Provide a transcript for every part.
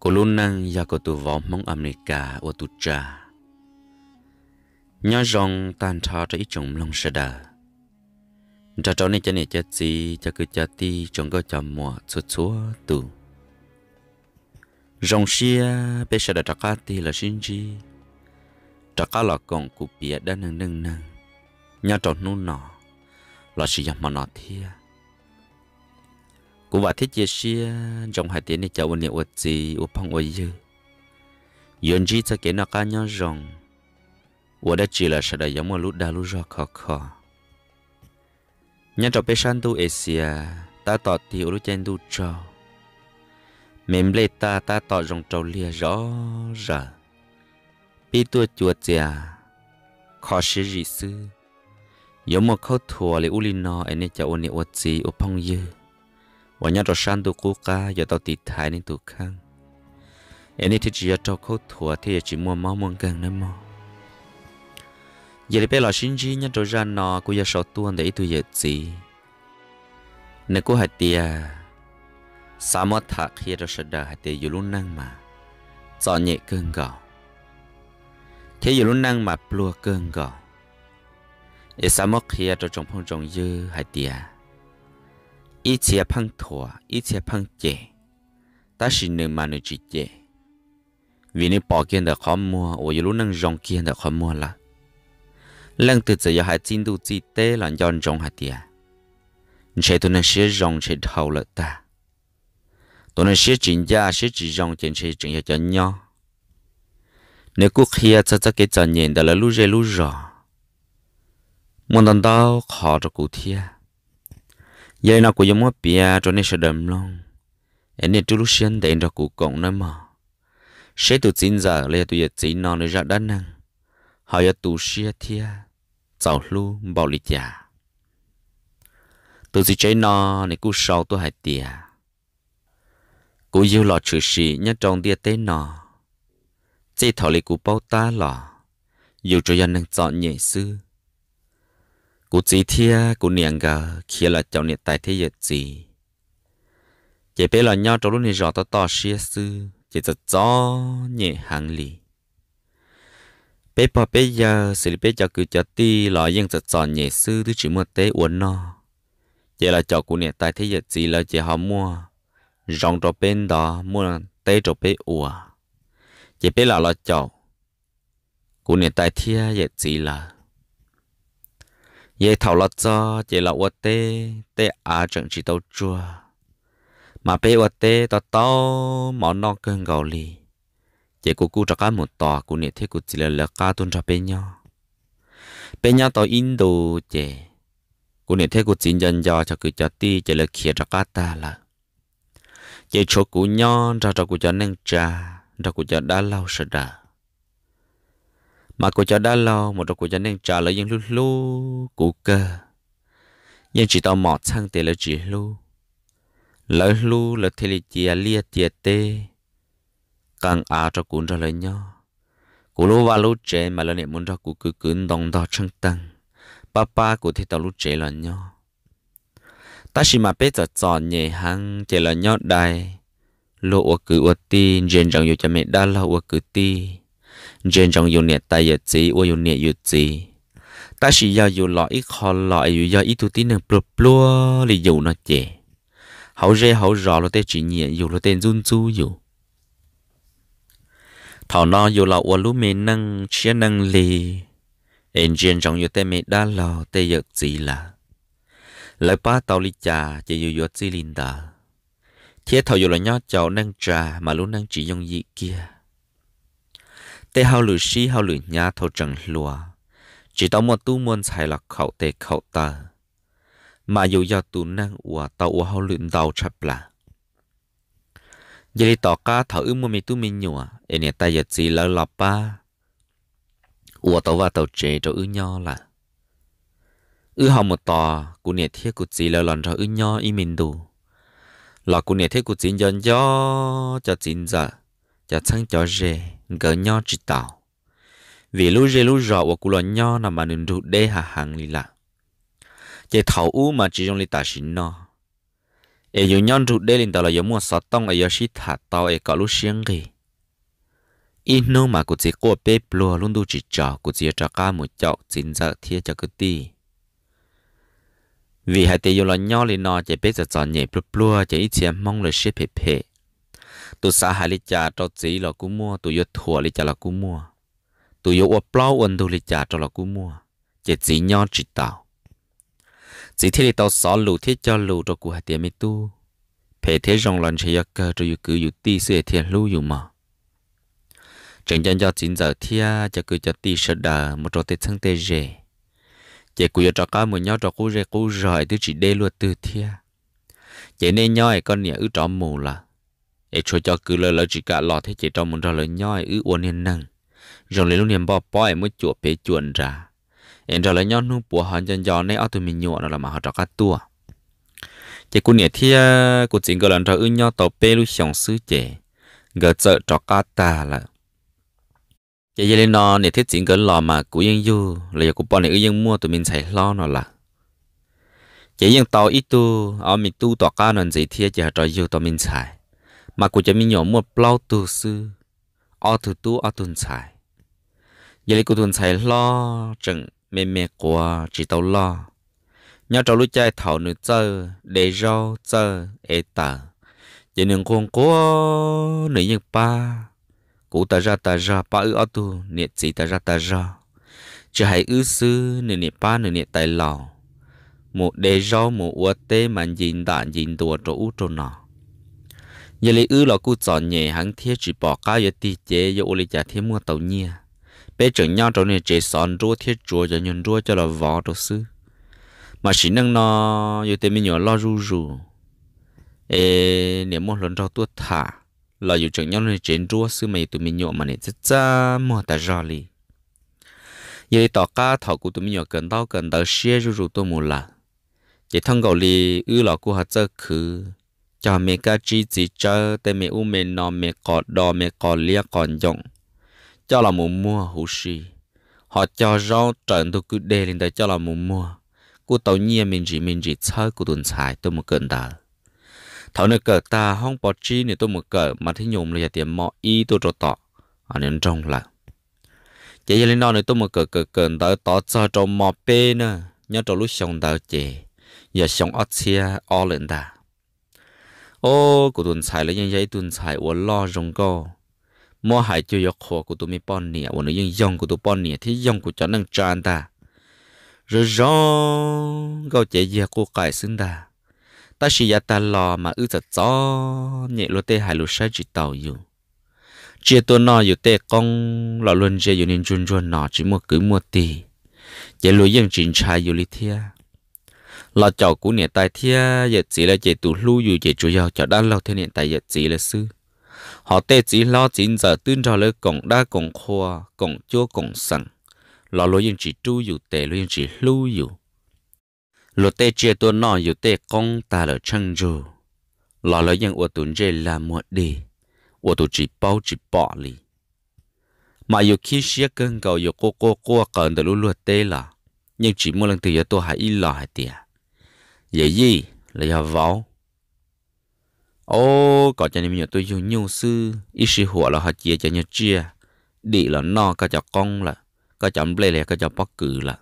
Kuv lub neej yog kuv tus vauv Hmoob Amelikas ua tus tsa. Nyob zoo tag nrho rau ib tsoom mloog sawv daws, nrog rau nej cov niam cov txiv, cov kwv cov tij, tsoom nkauj cov muam txhua txhua tus. Zoo siab peb sawv daws rov qab tig los sib ntsib, rov qab los koom kuv piav dab neeg neej neeg nyob rau hnub no lossis yog hmo no thiab. Kuv vam thiab cia siab ntsoov hais tias nej cov ua niam ua txiv ua phooj ua ywg yuav ntsib txoj kev noj qab nyob zoo, ua dab tsi los sawv daws yuav muaj lub dag lub zog khov kho. Nyob rau peb sab ntuj Axias tab tom tig ua lub caij ntuj tsaug, me nplej taj tab tom zoo rau liag zov zaws, pib tuaj cua txias, kho siab zim xwb. Yuav muaj khaub thuas li ub li no es nej cov ua niam ua txiv ua phooj ywg uas nyob rau sab ntuj qub qab yuav tau tiv thaiv nej tus kheej, es nej thiaj tsis yog raug khaub thuas thiab yuav tsis muaj mob muaj nkeeg nawb mog. Yog li peb los sib ntsib nyob rau zaj no kuj yog sau tuaj ntawm ib tug yawm txiv. Nws kuj hais tias xav muab tham qhia rau sawv daws hais tias yus lub neej mas txom nyem kawg nkaus, thiab yus lub neej mas pluag kawg nkaus. Es xav muab qhia rau tsoom phooj tsoom ywg hais tias ib txhia pheej thuam ib txhia pheej cem, tab sis nws mas nws tsis cem, vim nws pom kiag ntawm qhov muag uas yus lub neej zoo kiag ntawm qhov muag lawm. Leej twg txawm yuav hais txij ntuj txij teb los nco ntsoov hais tias ntshe tus neeg siab zoo ntshe dhau lawm tag. Tus neeg siab tsis ncaj siab tsis zoo ces ntshe tseem yog cov nyob. Nws kuj qhia txog txoj kev txom nyem ntawm lawv lub zej lub zos muaj ntau ntau qhov rau kuv thiab. Yog li no kuv yuav muab piav rau nej sawv daws mloog, es nej rub lub siab ntev nrog kuv koom nawb mog, seb tus txiv ntxawm los yog tus yawm txiv no nws zaj dab neeg ho yuav tu siab thiab txaus hlub npaum li cas. Tus txiv tsev no nws kuj sau tuaj hais tias kuv yug los tshwm sim nyob rau ntiaj teb no, txij thaum li kuv paub tab los yus tsuas yog neeg txom nyem xwb. Kuv txiv thiab kuv niam nkawd khiav los caum niam tais thiab yawm txiv, ces peb los nyob rau lub niag zos toj toj siab xwb ces txom txom nyem heev li. Peb pog peb yawg xws li peb cov kwv cov tij los yeej txom txom nyem xwb twb tsis muaj teb ua noj, ces los caum kuv niam tais thiab yawm txiv lawv ces ho muaj zoov rau peb ntov muaj teb rau peb ua, ces peb lam los caum kuv niam tais thiab yawm txiv lawv. Yog thaum los txog ces los ua teb, tej av tseem tsis tau tsuag, mas peb ua teb tau tau mov noj kawg nkaus li. Ces kuv kuj rov qab mus tos kuv niam thiab kuv txiv lawv lawv qab tuaj nrog peb nyob. Peb nyob tau ib ntus ces kuv niam thiab kuv txiv nco nco cov kwv cov tij ces lawv khiav rov qab tag lawm. Ces tshuav kuv nyob nrog rau kuv cov neej tsa, nrog kuv cov dab laug sawv daws. Mas kuv cov dab laug mus rau kuv cov neej tsa lawv yeej hlub hlub kuv kawg, yeej tsis tau mom txheej tias lawv tsis hlub. Lawv hlub lawv thiaj li cia liaj cia teb qee av rau kuv nrog lawv nyob. Kuv lub vaj lub tsev mas lawv niam mus nrog kuv kwv kwv ntoo ntog tsheej teeg, pab pab kuv thiaj tau lub tsev los nyob. Tab sis mas peb txom txom nyem heev ces los nyob dai, luag ua kwv ua tij ntsia ntsoov yus cov me dab laug ua kwv tij, ntsia ntsoov yus niam tais yawm txiv ua yus niam yus txiv. Tab sis yog yus los ib qho los es yus yog ib tug tib neeg pluag pluag li yus no ces hauv zej hauv zos luag tej tsis nyiam yus, luag tej ntxub ntxub yus. Thaum no yus los ua lub me neej tshiab neej lig, es ntsia ntsoov yus tej me dab laug tej yawm txiv lawv, lawv pab tau li cas ces yus yuav txij li ntawd. Thiab thaum yus los nyob caum neej tsa mas lub neej tsis yooj yim kiag. Tej hauj lwm sib hauj lwm hnyav thaum tseem hluas, tsis tau muaj tub muaj ntxhais los khaum tes khaum taw, mas yus yog tus neeg uas tau ua hauj lwm ntau tshaj plaws. Yog li tom qab thaum wb muaj me tub me nyuam es niam tais yawm txiv lawv los pab ua tau vaj tau tsev rau wb nyob lawm, wb ho mus tos kuv niam thiab kuv txiv lawv los nrog wb nyob ib me ntu, los kuv niam thiab kuv txiv nco nco cov txiv ntxawm, cov txheeb cov ze, nkawd nyob tsis tau. Vim lub zej lub zos uas kuv los nyob no mas nws nrug deb hav heev li lawm. Ces thaum ub mas tsis zoo li tam sim no, Es yus nyob nrug deb li ntawd los yuav muaj xov tooj es yuav sib tham tau es kom lub siab nqig. Ib hnub mas kuv txiv quaj peb pluag lub ntuj tsis tsaus, kuv txiv yuav rov qab mus caum txiv ntxawm thiab cov kwv tij. Vim hais tias yus los nyob li no ces peb txom txom nyem pluag pluag ces ib txhia Hmoob lawv siab phem phem. Tus xav hais li cas rau txiv los kuj muaj, tus yuav thuam li cas los kuj muaj, tus yuav ua plaub ua ntug li cas rau los kuj muaj, ces txiv nyob tsis tau. Txiv thiaj li tau xov lus thiab cog lus rau kuv hais tias, me tub, phem thiab zoo los ntshe yuav kawg rau yus kwv yus tij xwb es thiaj hlub yus mog. Tseem nco nco txiv ntxawm thiab cov kwv cov tij sawv daws mus rau tej txheeb tej ze, ces kuv yuav rov qab mus nyob rau qub zej qub zog es twb tsis deb luaj twg thiab. Ces nej nyob es koj niam wb rov mus lawm, es tshuav cov kwv lawv lawv tsis kam los thiab ces rov mus nrog lawv nyob es wb ua niag neeg zoo li lub niag npoj pob es muab cuam pem cuam nrad, es nrog lawv nyob hnub puav ho nco nco nej ob tug me nyuam no los mas ho rov qab tuaj. Ces kuv niam thiab kuv txiv nkawd los nrog wb nyob tau peb lub xyoos xwb ces nkawd txawm rov qab tag lawm. Ces yog li no niam thiab txiv nkawd los mas kuv yeej yug los yog kuv poj niam wb yeej muaj tus me ntxhais hlob no lawm. Ces yeej tau ib tug ob me tub tom qab no ntxiv thiab ces ho rov yug tau me ntxhais, mas kuv cov me nyuam muaj plaub tug xwb, ob tug tub ob tug ntxhais. Yog li kuv tus ntxhais hlob tseem me me quav tsis tau loj, nyob rau lub caij thaum nws txawj de zaub txawj ev taws, ces nws nquag nquag nws yeej pab kuv tas zaj tas zog, pab wb ob tug niam txiv tas zaj tas zog. Tsis hais wb xwb, nws niam pab nws niam tais laus mus de zaub mus ua teb mas ncig ntam ncig ntua rau ub rau no. Yog li wb los kuj txom nyem heev thiab tsis pom qab yuav tig cev yuav ua li cas thiaj muaj tau nyiaj. Peb tseem nyob rau niag tsev xov nruab thiab tsuav cov nyuag nruab coj los vov rau xwb. Mas sim neej no yus tej me nyuam loj zuj zus, es niam muaj hluas nraug tuaj tham, los yus tseem nyob niag tsev nruab xwb mas yus tus me nyuam mas niam txaj txaj muag tas zog li. Yog li tom qab thaum kuv tus me nyuam kawm ntaub kawm ntawv siab zuj zus tuaj mus lawm, ces thaj nkaus li wb los kuj ho txawj khwv, cog me kab tsib txiv tsawb, tej me ub me no, me qos do, me qos liab qos ncoom, coj los mus muag huv si, ho cog zaub raws ntug kwj deg li ntawd coj los mus muag, kuj tau nyiaj me ntsis me ntsis txhawb kuv tus ntxhais tuaj mus kawm ntawv. Thaum nws kawm tag hoob pov tsib nws tuaj mus kawm mas thiab nyuj los yog tias mos ib tuaj rau tom nws nroog lawm. Ces yog li no nws tuaj mus kawm kawm kawm ntawv tod txog rau mos peb na, nyob rau lub xyoo ntawd ces yog xyoo ob txhiab ob lawm ntag. Ob, kuv tus ntxhais los yeej yog ib tug ntxhais uas loj zoo nkauj, muab hais cuag yuav qhuas kuv tus me poj niam uas nws yeej yoog kuv tus poj niam thiab yoog kuv cov neej tsa ntag. Zoo zoo nkauj cev yiag quj qaim xwb ntag. Tab sis yav tag los mas wb txom txom nyem luag tej hais lus saib tsis taus yus. Tsiaj tuaj noj yus tej qoob los luag ntsia yus niag ntsuag ntsuag no tsis muaj kwv muaj tij, ces luag yeej tsis ntshai yus li thiab. Los caum kuv niam tais thiab yawm txiv lawv ces tus hlub yus ces tsuas yog cov dab laug thiab niam tais yawm txiv lawv xwb. Ho tej txiv hlob txiv ntxawm twb nrog lawv koom dab koom qhua koom cuab koom xeem, los luag yeej tsis rub yus tes, luag yeej tsis hlub yus. Luag tej tsiaj tuaj noj yus tej qoob tag lawm tsheej ntsug, los luag yeej ua tus ntsej lag muag dig, ua tus tsis paub tsis pom li. Mas yus khib siab kawg nkaus, yus quaj quaj quaj qaws ntawm lub luag teb los yeej tsis muaj leej twg yuav tuaj hais ib los hais tias, yawm yij los yog vauv, ob, kom cov me nyuam tuaj yug nyuj xwb, ib sij huam los ho cia cov nyuag tsiaj dim los noj koj cov qoob lawm, koj cov nplej los yog koj cov pob kws lawm.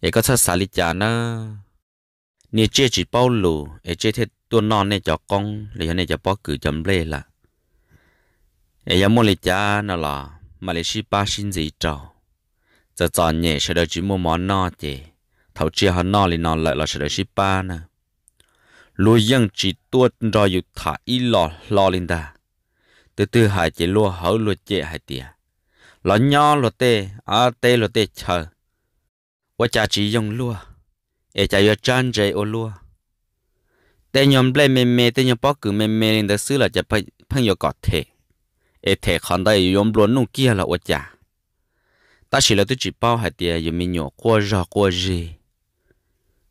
Es koj txhob xav li cas nawb. Niag tsiaj tsis paub lus es tsiaj thiaj tuaj noj nej cov qoob los yog nej cov pob kws cov nplej lawm. Es yog muaj li cas no los mam li sib pab sib ntxiv rau. Txawm txom nyem sawv daws tsis muaj mov noj ces thaum tsiaj ho noj li no lawm los sawv daws sib pab na. Luag yeej tsis tuaj nrog yus tham ib los hlo li ntag. Twg twg hais ces luag hawv luag cem hais tias, los nyob luag tej, teb luag tej chaw, ua cas tsis yoog luag, es cas yuav tsab ntse ua luaj. Tej nyuag nplej me me, tej nyuag pob kws me me li ntawd xwb los cas pheej yuav kom them, es them qhov ntawd yuav nplua nuj kiag los ua cas. Tab sis lawv twb tsis paub hais tias yus me nyuam quaj zog quaj zig,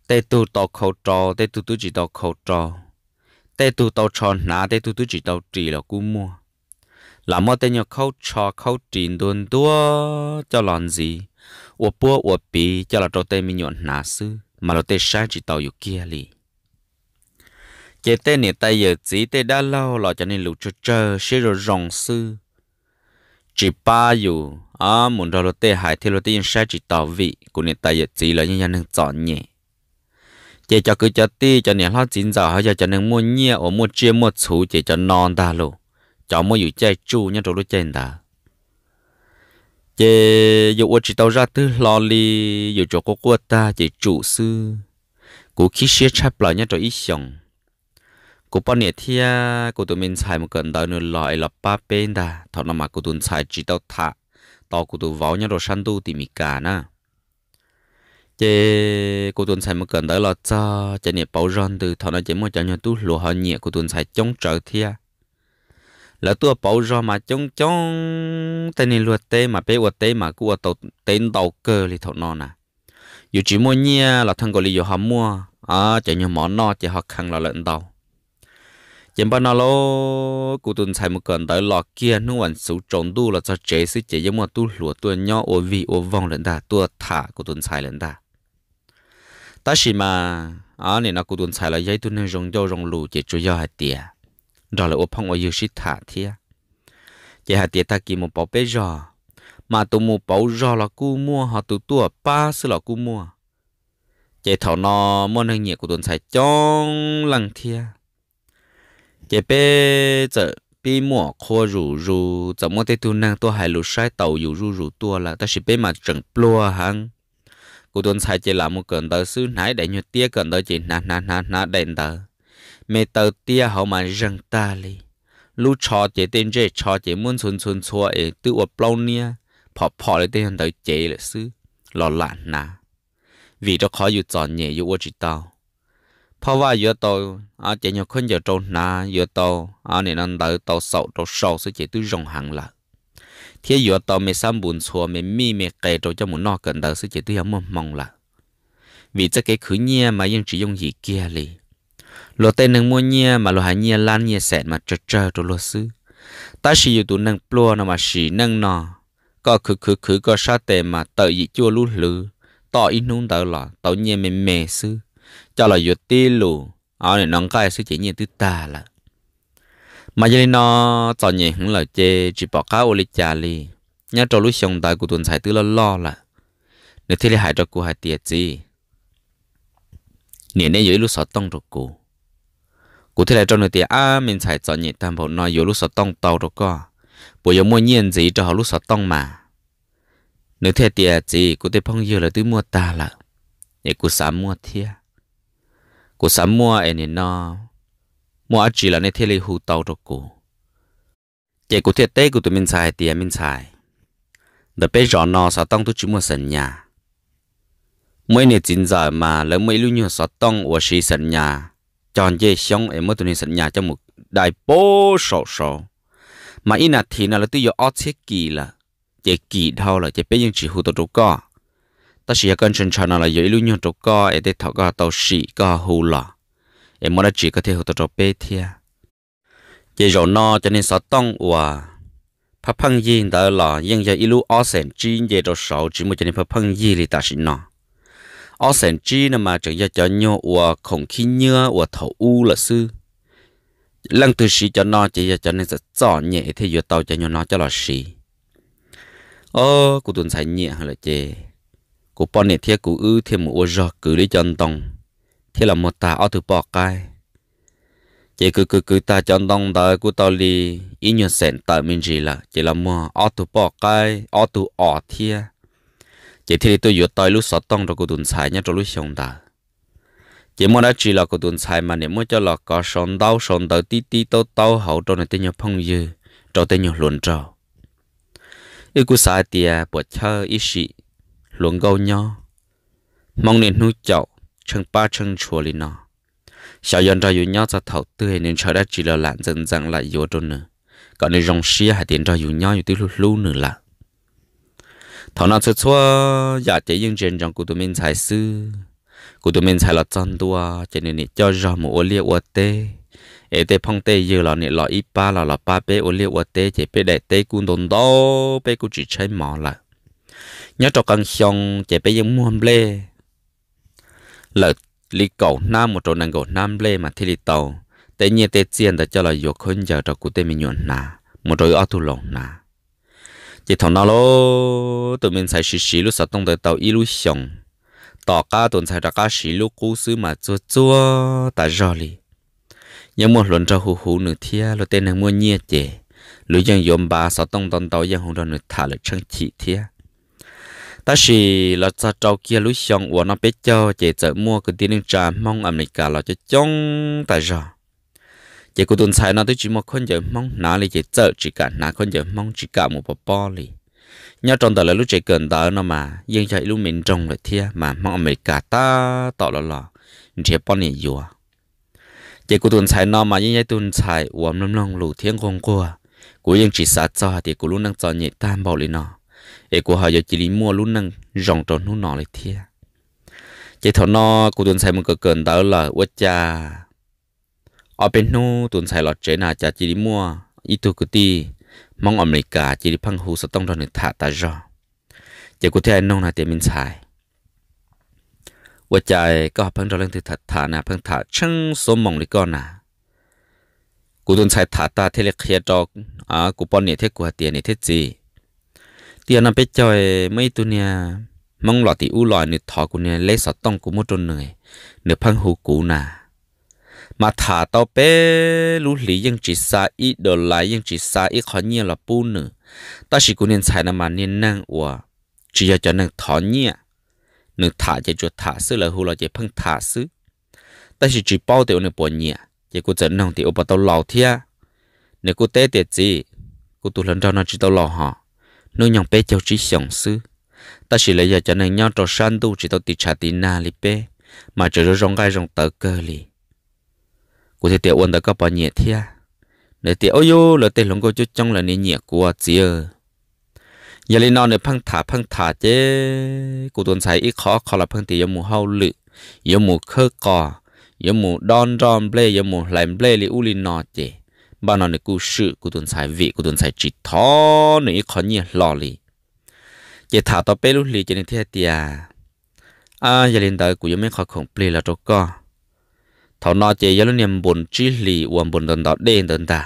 tej tug tau khau rau, tej tug twb tsis tau khau rau, tej tug tau tsho hnav, tej tug twb tsis tau ris los kuj muaj. Lam muab tej nyuag khaub tsho khaub ris ntua ntua coj los ntxiv, ua puab ua piv coj los rau tej me nyuam hnav xwb mas luag tej saib tsis taus yus kiag li. Ces tej niam tais yawm txiv tej dab laug los cov niag lus tsawg tsawg siab zoo zoo xwb, tsis pab yus mus nrog luag tej hais thiab luag tej yeej saib tsis taus vim kuv niam tais yawm txiv los yeej yog neeg txom nyem. Ces cov kwv cov tij cov niam hlob txiv ntxawm ho yog cov neeg muaj nyiaj uas muaj tsiaj muaj txhu ces cov no ntag los cov muab yus caij tsuj nyob rau lub caij ntawd. Ces yus ua tsis tau zaj twg hlo li, yus tsuas quaj quaj tag ces tsum xwb. Kuv khib siab tshaj plaws nyob rau ib xyoos. Kuv poj niam thiab kuv tus me ntxhais mus kawm ntawv nws los es los pab peb ntag. Thaum no mas kuv tus ntxhais tsis tau tham tau kuv tus vauv nyob rau sab ntuj tim Meskas na. Ces kuv tus ntxhais mus kawm ntawv los txog ces niam pauv zog ntws, thaum no ces muaj cov nyuag tub hluas ho nyiam kuv tus ntxhais coob tsawv thiab. Lawv tuaj pauv zog mas coob coob, tej niag luag teb mas peb ua teb mas kuj ua tau teb ntau kawg li thaum no na. Yus tsis muaj nyiaj los thaj nkaus li yus ho muaj cov nyuag mov noj ces ho kheev los lawm ntau. Ces npaj no lauj, kuv tus ntxhais mus kawm ntawv los kiag hnub vas xuv tsaus ntuj los txog tsev xwb ces yeej muaj tub hluas tuaj nyob ua vig ua voog lawm ntag, tuaj tham kuv tus ntxhais lawm ntag. Tab sis mas nim no kuv tus ntxhais los yog ib tug neeg zoo ncauj zoo lus ces tsuas yog hais tias nrog lawv ua phooj ua ywg sib tham thiab. Ces hais tias tag kis mus pauv peb zog, mas tus mus pauv zog los kuj muaj, ho tus tuaj pab xwb los kuj muaj. Ces thaum no muaj neeg nyiam kuv tus ntxhais coob leej thiab. Ces peb txawm pib muaj qhua zuj zus, txawm muaj tej tug neeg tuaj hais lus saib taus yus zuj zus tuaj lawm, tab sis peb mas tseem pluag heev. Kuv tus ntxhais ces lam mus kawm ntawv xwb, hnav ib daim nyuag tiab kawm ntawv ces hnav hnav hnav hnav daim ntawv, me taw tiab hauv mas zeeg tag li. Lub tsho ces tej ntsej tsho ces muab ntxhua ntxhua ntxhua es twb ua plaub niab phom phom li tej ntawv cev lawm xwb los lam hnav, vim rau qhov yus txom nyem yus ua tsis tau. Phoj vaj yuav tau cev nyuag khaub ncaws rau hnav, yuav tau nim no ntawv tau xaum rau sau xwb ces twb zoo heev lawm, thiab yuav tau me xab npus ntxhua me mij me qe rau coj mus noj kawm ntawv xwb ces twb yog muaj hmoo lawm. Vim txoj kev khwv nyiaj mas yeej tsis yooj yim kiag li. Luag tej neeg muaj nyiaj mas luag hais nyiaj lab nyiaj xees mas tsawg tsawg rau luag xwb, tab sis yus tus neeg pluag no mas sim neej no, koj khwv khwv khwv koj sab tes mas tawm yim cuaj lub hlwv, toj ib hnub ntawd los tau nyiaj me me xwb, coj los yuav tib lus nim no nqaij xwb ces nyiaj twb tag lawm. Mas yog li no, txom nyem heev lawm ces tsis pom qab ua li cas li. Nyob rau lub xyoo ntawd kuv tus ntxhais twb loj loj lawm, nws thiaj li hais rau kuv hais tias, Txiv, niam, nej yuav ib lub xov tooj rau kuv. Kuv thiaj li rau nws tias, Ab, me ntxhais, txom nyem tag npaum no yuav lub xov tooj tau rau koj, puas yuav muaj nyiaj ntxiv rau hauv lub xov tooj mas? Nws thiaj tias, Txiv, kuv tej phooj ywg lawv twb muaj tag lawm, es kuv xav muaj thiab. Kuv xav muaj es nim no muaj dab tsi los nej thiaj li hu tau rau kuv. Ces kuv thiaj teb kuv tus me ntxhais hais tias, Me ntxhais, ntawm peb zos no xov tooj twb tsis muaj xam nyas. Muaj ib niag txiv ntxawm mas lawv muaj ib lub nyuag xov tooj uas siv xam nyas cog ncej xyoob es muab tus niag xam nyas coj mus dai pem saum saud, mas ib nas this no lawv twb yuav ob txhiab kis lawm, ces kis dhau lawm ces peb yeej tsis hu tau rau koj. Tab sis yog koj ntshaw ntshaw no los yuav ib lub nyuag rau koj es tej thaum koj tau sim koj hu los, es muaj dab tsi koj thiaj hu tau rau peb thiab. Ces zaum no cov niag xov tooj uas phaj pheej yig ntawd los yeej yog ib lub ob xeem tsib nce rau saud, tsis muaj cov niag phaj pheej yig li tam sim no. Ob xeem tsib no mas tseem yog cov nyuag uas khoom khib nyiab uas thaum ub lawm xwb. Leej twg siv cov no ces yog cov neeg txom txom nyem thiaj yuav tau cov nyuag no coj los siv. Ob, kuv tus ntxhais nyiam heev lawm ces kuv poj niam thiab kuv wb thiaj mus ua zog kwv li cov ntoo thiab los muag tag ob tug poj qaib. Ces kwv kwv kwv tag cov ntoo ntawd kuj tau li ib nyuag xeem tawm me ntsis lawm ces los muag ob tug poj qaib ob tug os thiab, ces thiaj li tuaj yuav tau ib lub xov tooj rau kuv tus ntxhais nyob rau lub xyoo ntawd. Ces muaj dab tsi los kuv tus ntxhais mas niam muab coj los kov sau ntaub sau ntawv tib tib taub taub hauv rau nws tej nyuag phooj ywg, rau tej nyuag hluas nraug. Wb kuj xav hais tias puas chawj ib sim hluas nkauj nyob, Hmoob niaj hnub caum tsheej pab tsheej ntshua li no, xyov yuav nrog yus nyob txog thaum twg, nws ntshaw dab tsi los lam ntxeem ntxeem lam yuav rau nws, kom nws zoo siab hais tias nrog yus nyob yus twb hlub hlub nws lawm. Thaum no txhua txhua yam ces yeej ntsia ntsoov kuv tus me ntxhais xwb. Kuv tus me ntxhais los txog ntua ces nws niam coj zog mus ua liaj ua teb, es tej phooj tej ywg los niam los ib pab los los pab peb ua liaj ua teb ces peb daim teb kuj ntau ntau, peb kuj tsis tshaib mov lawm. Nyob rau qee xyoo ces peb yeej muag nplej lawm li kaum hnab mus rau nees nkaum hnab nplej mas thiaj li tau tej nyiaj tej txiaj ntawd coj los yuav khaub ncaws rau kuv tej me nyuam hnav mus rau wb ob tug laus hnav. Ces thaum no lauj, tus me ntxhais siv siv lub xov tooj ntawd tau ib lub xyoos, tom qab tus ntxhais rov qab siv lub qub xwb mas txuag txuag tas zog li. Yeej muaj hluas nraug hu hu nws thiab, luag tej neeg muaj nyiaj ces luag yeej yuav npav xov tooj ntau ntau yeej hu nrog nws tham lawm tsheej chim thiab. Tab sis los txog rau kiag lub xyoo uas no peb caug ces txawm muaj kwv tij neej tsa Hmoob Amelikas los coob coob tas zog. Ces kuv tus ntxhais no twb tsis muaj khaub ncaws Hmoob hnav li ces txawm tsis kam hnav khaub ncaws Hmoob, tsis kam mus pov pob li. Nyob rau ntawm lawv lub tsev kawm ntawv no mas yeej yog ib lub me nroog lawm thiab mas Hmoob Amelikas tab tom los los nrhiav poj niam yuav. Ces kuv tus ntxhais no mas yeej yog ib tug ntxhais uas mloog mloog lus thiab nquag nquag. Kuv yeej tsis xav txog hais tias kuv lub neej txom nyem tag npaum li no es kuv ho yuav cia li muaj lub neej zoo rau hnub no li thiab. Ces thaum no kuv tus ntxhais mus kawm kawm ntawv lawm ua cas ob peb hnub tus ntxhais los tsev na cas cia li muaj ib tug kwv tij Hmoob Amelikas cia li pheej hu xov tooj nrog nws tham tas zog. Ces kuv thiaj hais nug nws tias, Me ntxhais, ua cas koj ho pheej nrog leej twg tham tham na, pheej tham tsheej xuab moos li koj na? Kuv tus ntxhais tham tag thiaj li qhia rau kuv poj niam thiab kuv hais tias, Niam thiab txiv, twb yog no peb caug muaj ib tug niag Hmoob los tim ub los nws thov kuv niag leb xov tooj kuv muab rau nws, nws pheej hu kuv na. Mas tham tau peb lub hlis yeej tsis xa ib dollar, yeej tsis xa ib qho nyiaj los pub nws. Tab sis kuv niag ntxhais no mas niag neeg uas tsis yog cov neeg thov nyiaj, nws tham ces tsuas tham xwb, lawv hu los ces pheej tham xwb. Tab sis tsis paub tias ua nws puas nyiam, ces kuv txawm nug tias, Ua puas tau laus thiab? Nws kuj teb tias, Txiv, kuv tus hluas nraug no tsis tau laus hos, hnub nyoog peb caug tsib xyoos xwb, tab sis lawv yog cov neeg nyob rau sab ntuj tsis tau tiv tshav tiv nag li peb, mas tseem zoo zoo nqaij zoo tawv kawg li. Kuv thiaj tias, Ua ntawd koj puas nyiam thiab? Nws tias, Ub yub, lawv tej hluas nkauj coob coob lawv nyiam kuv txiv. Yog li no nws pheej tham pheej tham ces kuv tus ntxhais ib qho ob qho los pheej tias yuav mus hauj lwm, yuav mus khawb qos, yuav mus dob nroj nplej, yuav mus hlais nplej li ub li no ces npaj no nws kuj swm kuv tus ntxhais vim kuv tus ntxhais tsis thov nws ib qho nyiaj hlo li. Ces tham tau peb lub hlis ces nws thiaj tias, Yog li ntawd kuv yuav muab ib qho khoom plig los rau koj. Thaum no ces yog lub niag npus tsib hlis uas npus ntawd ntov dej ntawd ntag.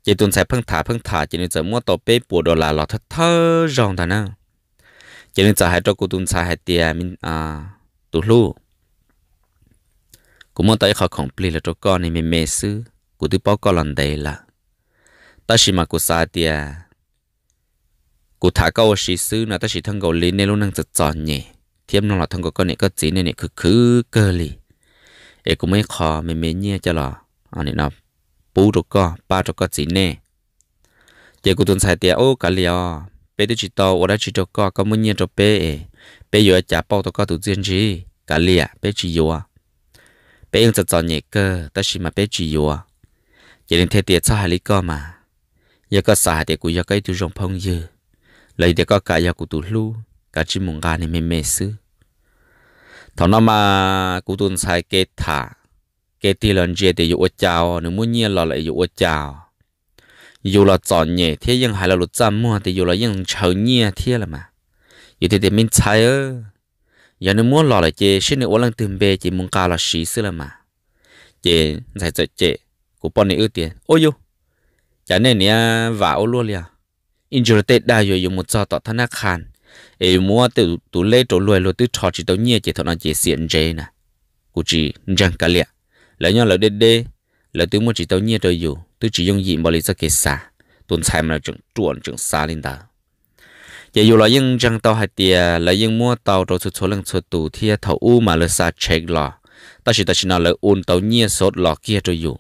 Ces tus ntxhais pheej tham pheej tham ces nws txawm muab tau peb puas dollar los thawj thawj zaug ntag na. Ces nws txawm hais rau kuv tus ntxhais hais tias, Tus hlub, kuv muab tau ib qho khoom plig los rau koj, nws me me xwb, kuv twb paub koj los ntev lawm. Tab sis mas kuv xav hais tias kuv tham koj ua si xwb no, tab sis thaj nkaus li nej lub neej txom txom nyem thiab mloog los thaj nkaus koj niam koj txiv nej niam khwv khwv kawg li, es kuv muab ib qho me me nyiaj coj los pub rau koj, pab rau koj txiv nej. Ces kuv tus ntxhais tias, Ub, kav liam os, peb twb tsis tau ua dab tsi rau koj, koj muab nyiaj rau peb es peb yuav ua cas pauj tau koj tus txiaj ntsig? Kav liam, peb tsis yuav. Peb yeej txom txom nyem kawg tab sis mas peb tsis yuav. Ces nws thiaj tias, Txhob hais li koj mas, yog koj xav hais tias kuv yog koj ib tug zoo phooj ywg, los yog tias koj kam yog kuv tus hlub, kav tsij mus nqa, nws me me xwb. Thaum no mas kuv tus ntxhais kev tham, kev tig los ntsia tias yuav ua cas, nws muab nyiaj los lawm yuav ua cas. Yus los txom nyem thiab yeej hais lo lus txaj muag tias yus los yeej ntshaw nyiaj thiab los mas. Yus thiaj tias, Me ntxhais, yog nws muab los lawm ces saib nws ua leej twg npe ces mus nqa los siv xwb los mas. Ces ntxhais txawm cem kuv poj niam wb tias, Ub yub, cas nej niam vam ua luaj li os. Ib ntsis luag tej dag yuav yuav mus txog tom thab nab qha es yuav muab tus leb rau luag, luag twb rho tsis tau nyiaj ces thaum no ces xiam ntsev na. Kuv tsis ntseeg, kav liam, lawv nyob lawv deb deb, lawv twb muab tsis tau nyiaj rau yus twb tsis yooj yim npaum li txoj kev xav. Tus ntxhais mas tseem ruam tseem xav li ntawd. Ces yus los yeej ntseeg tau hais tias lawv yeej muab tau rau txhua txhua leej txhua tus thiab thaum ub mas lawv xa check los, tab sis tam sim no lawv ua tau nyiaj xov los kiag rau yus.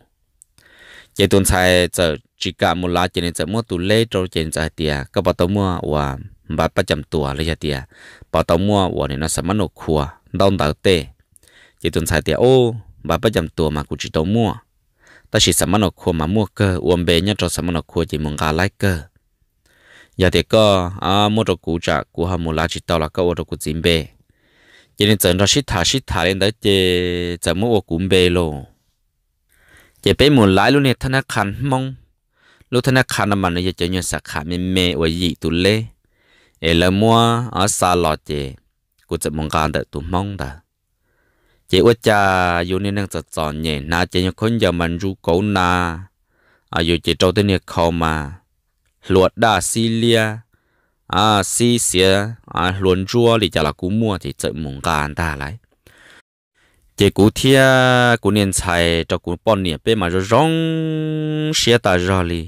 Ces tus ntxhais txawm tsis kam mus lav ces nws txawm muab tus leb rau ces nws txawm hais tias, Koj puas tau muaj uas npav pab cam tuas los yog tias puas tau muaj uas nim no xam mab nus khua ntaub ntawv tej? Ces tus ntxhais tias, Ub, npav pab cam tuas mas kuv tsis tau muaj, tab sis xam mab nus khua mas muaj kawg, ua npe nyob rau xam mab nus khua ces mus nqa laib kawg. Yog tias koj muab rau kuv tsam kuv ho mus lav tsis tau los koj ua rau kuv txiv npe. Ces nws txawm nrog sib tham sib tham li ntawd ces txawm muab ua kuv npe lauj. Ces peb mus lav lub niag thab nab qha Hmoob. Lub thab nab qha no mas nws yog cov nyuag xab kham me me uas yim tus leb, es lawv muab xa los ces kuv txawm mus nqa ntawm tus Hmoob ntawd. Ces ua cas yus niag neeg txom txom nyem hnav ces yog khaub ncaws mas ntsu kauv na, yus ces rau tej niag khau mas hlua daj xib liab, xib xiav, hlua ntsuab li cas los kuj muaj ces txawm mus nqa ntag lauj. Ces kuv thiab kuv niag ntxhais rau kuv poj niam peb mas zoo zoo siab tas zog li.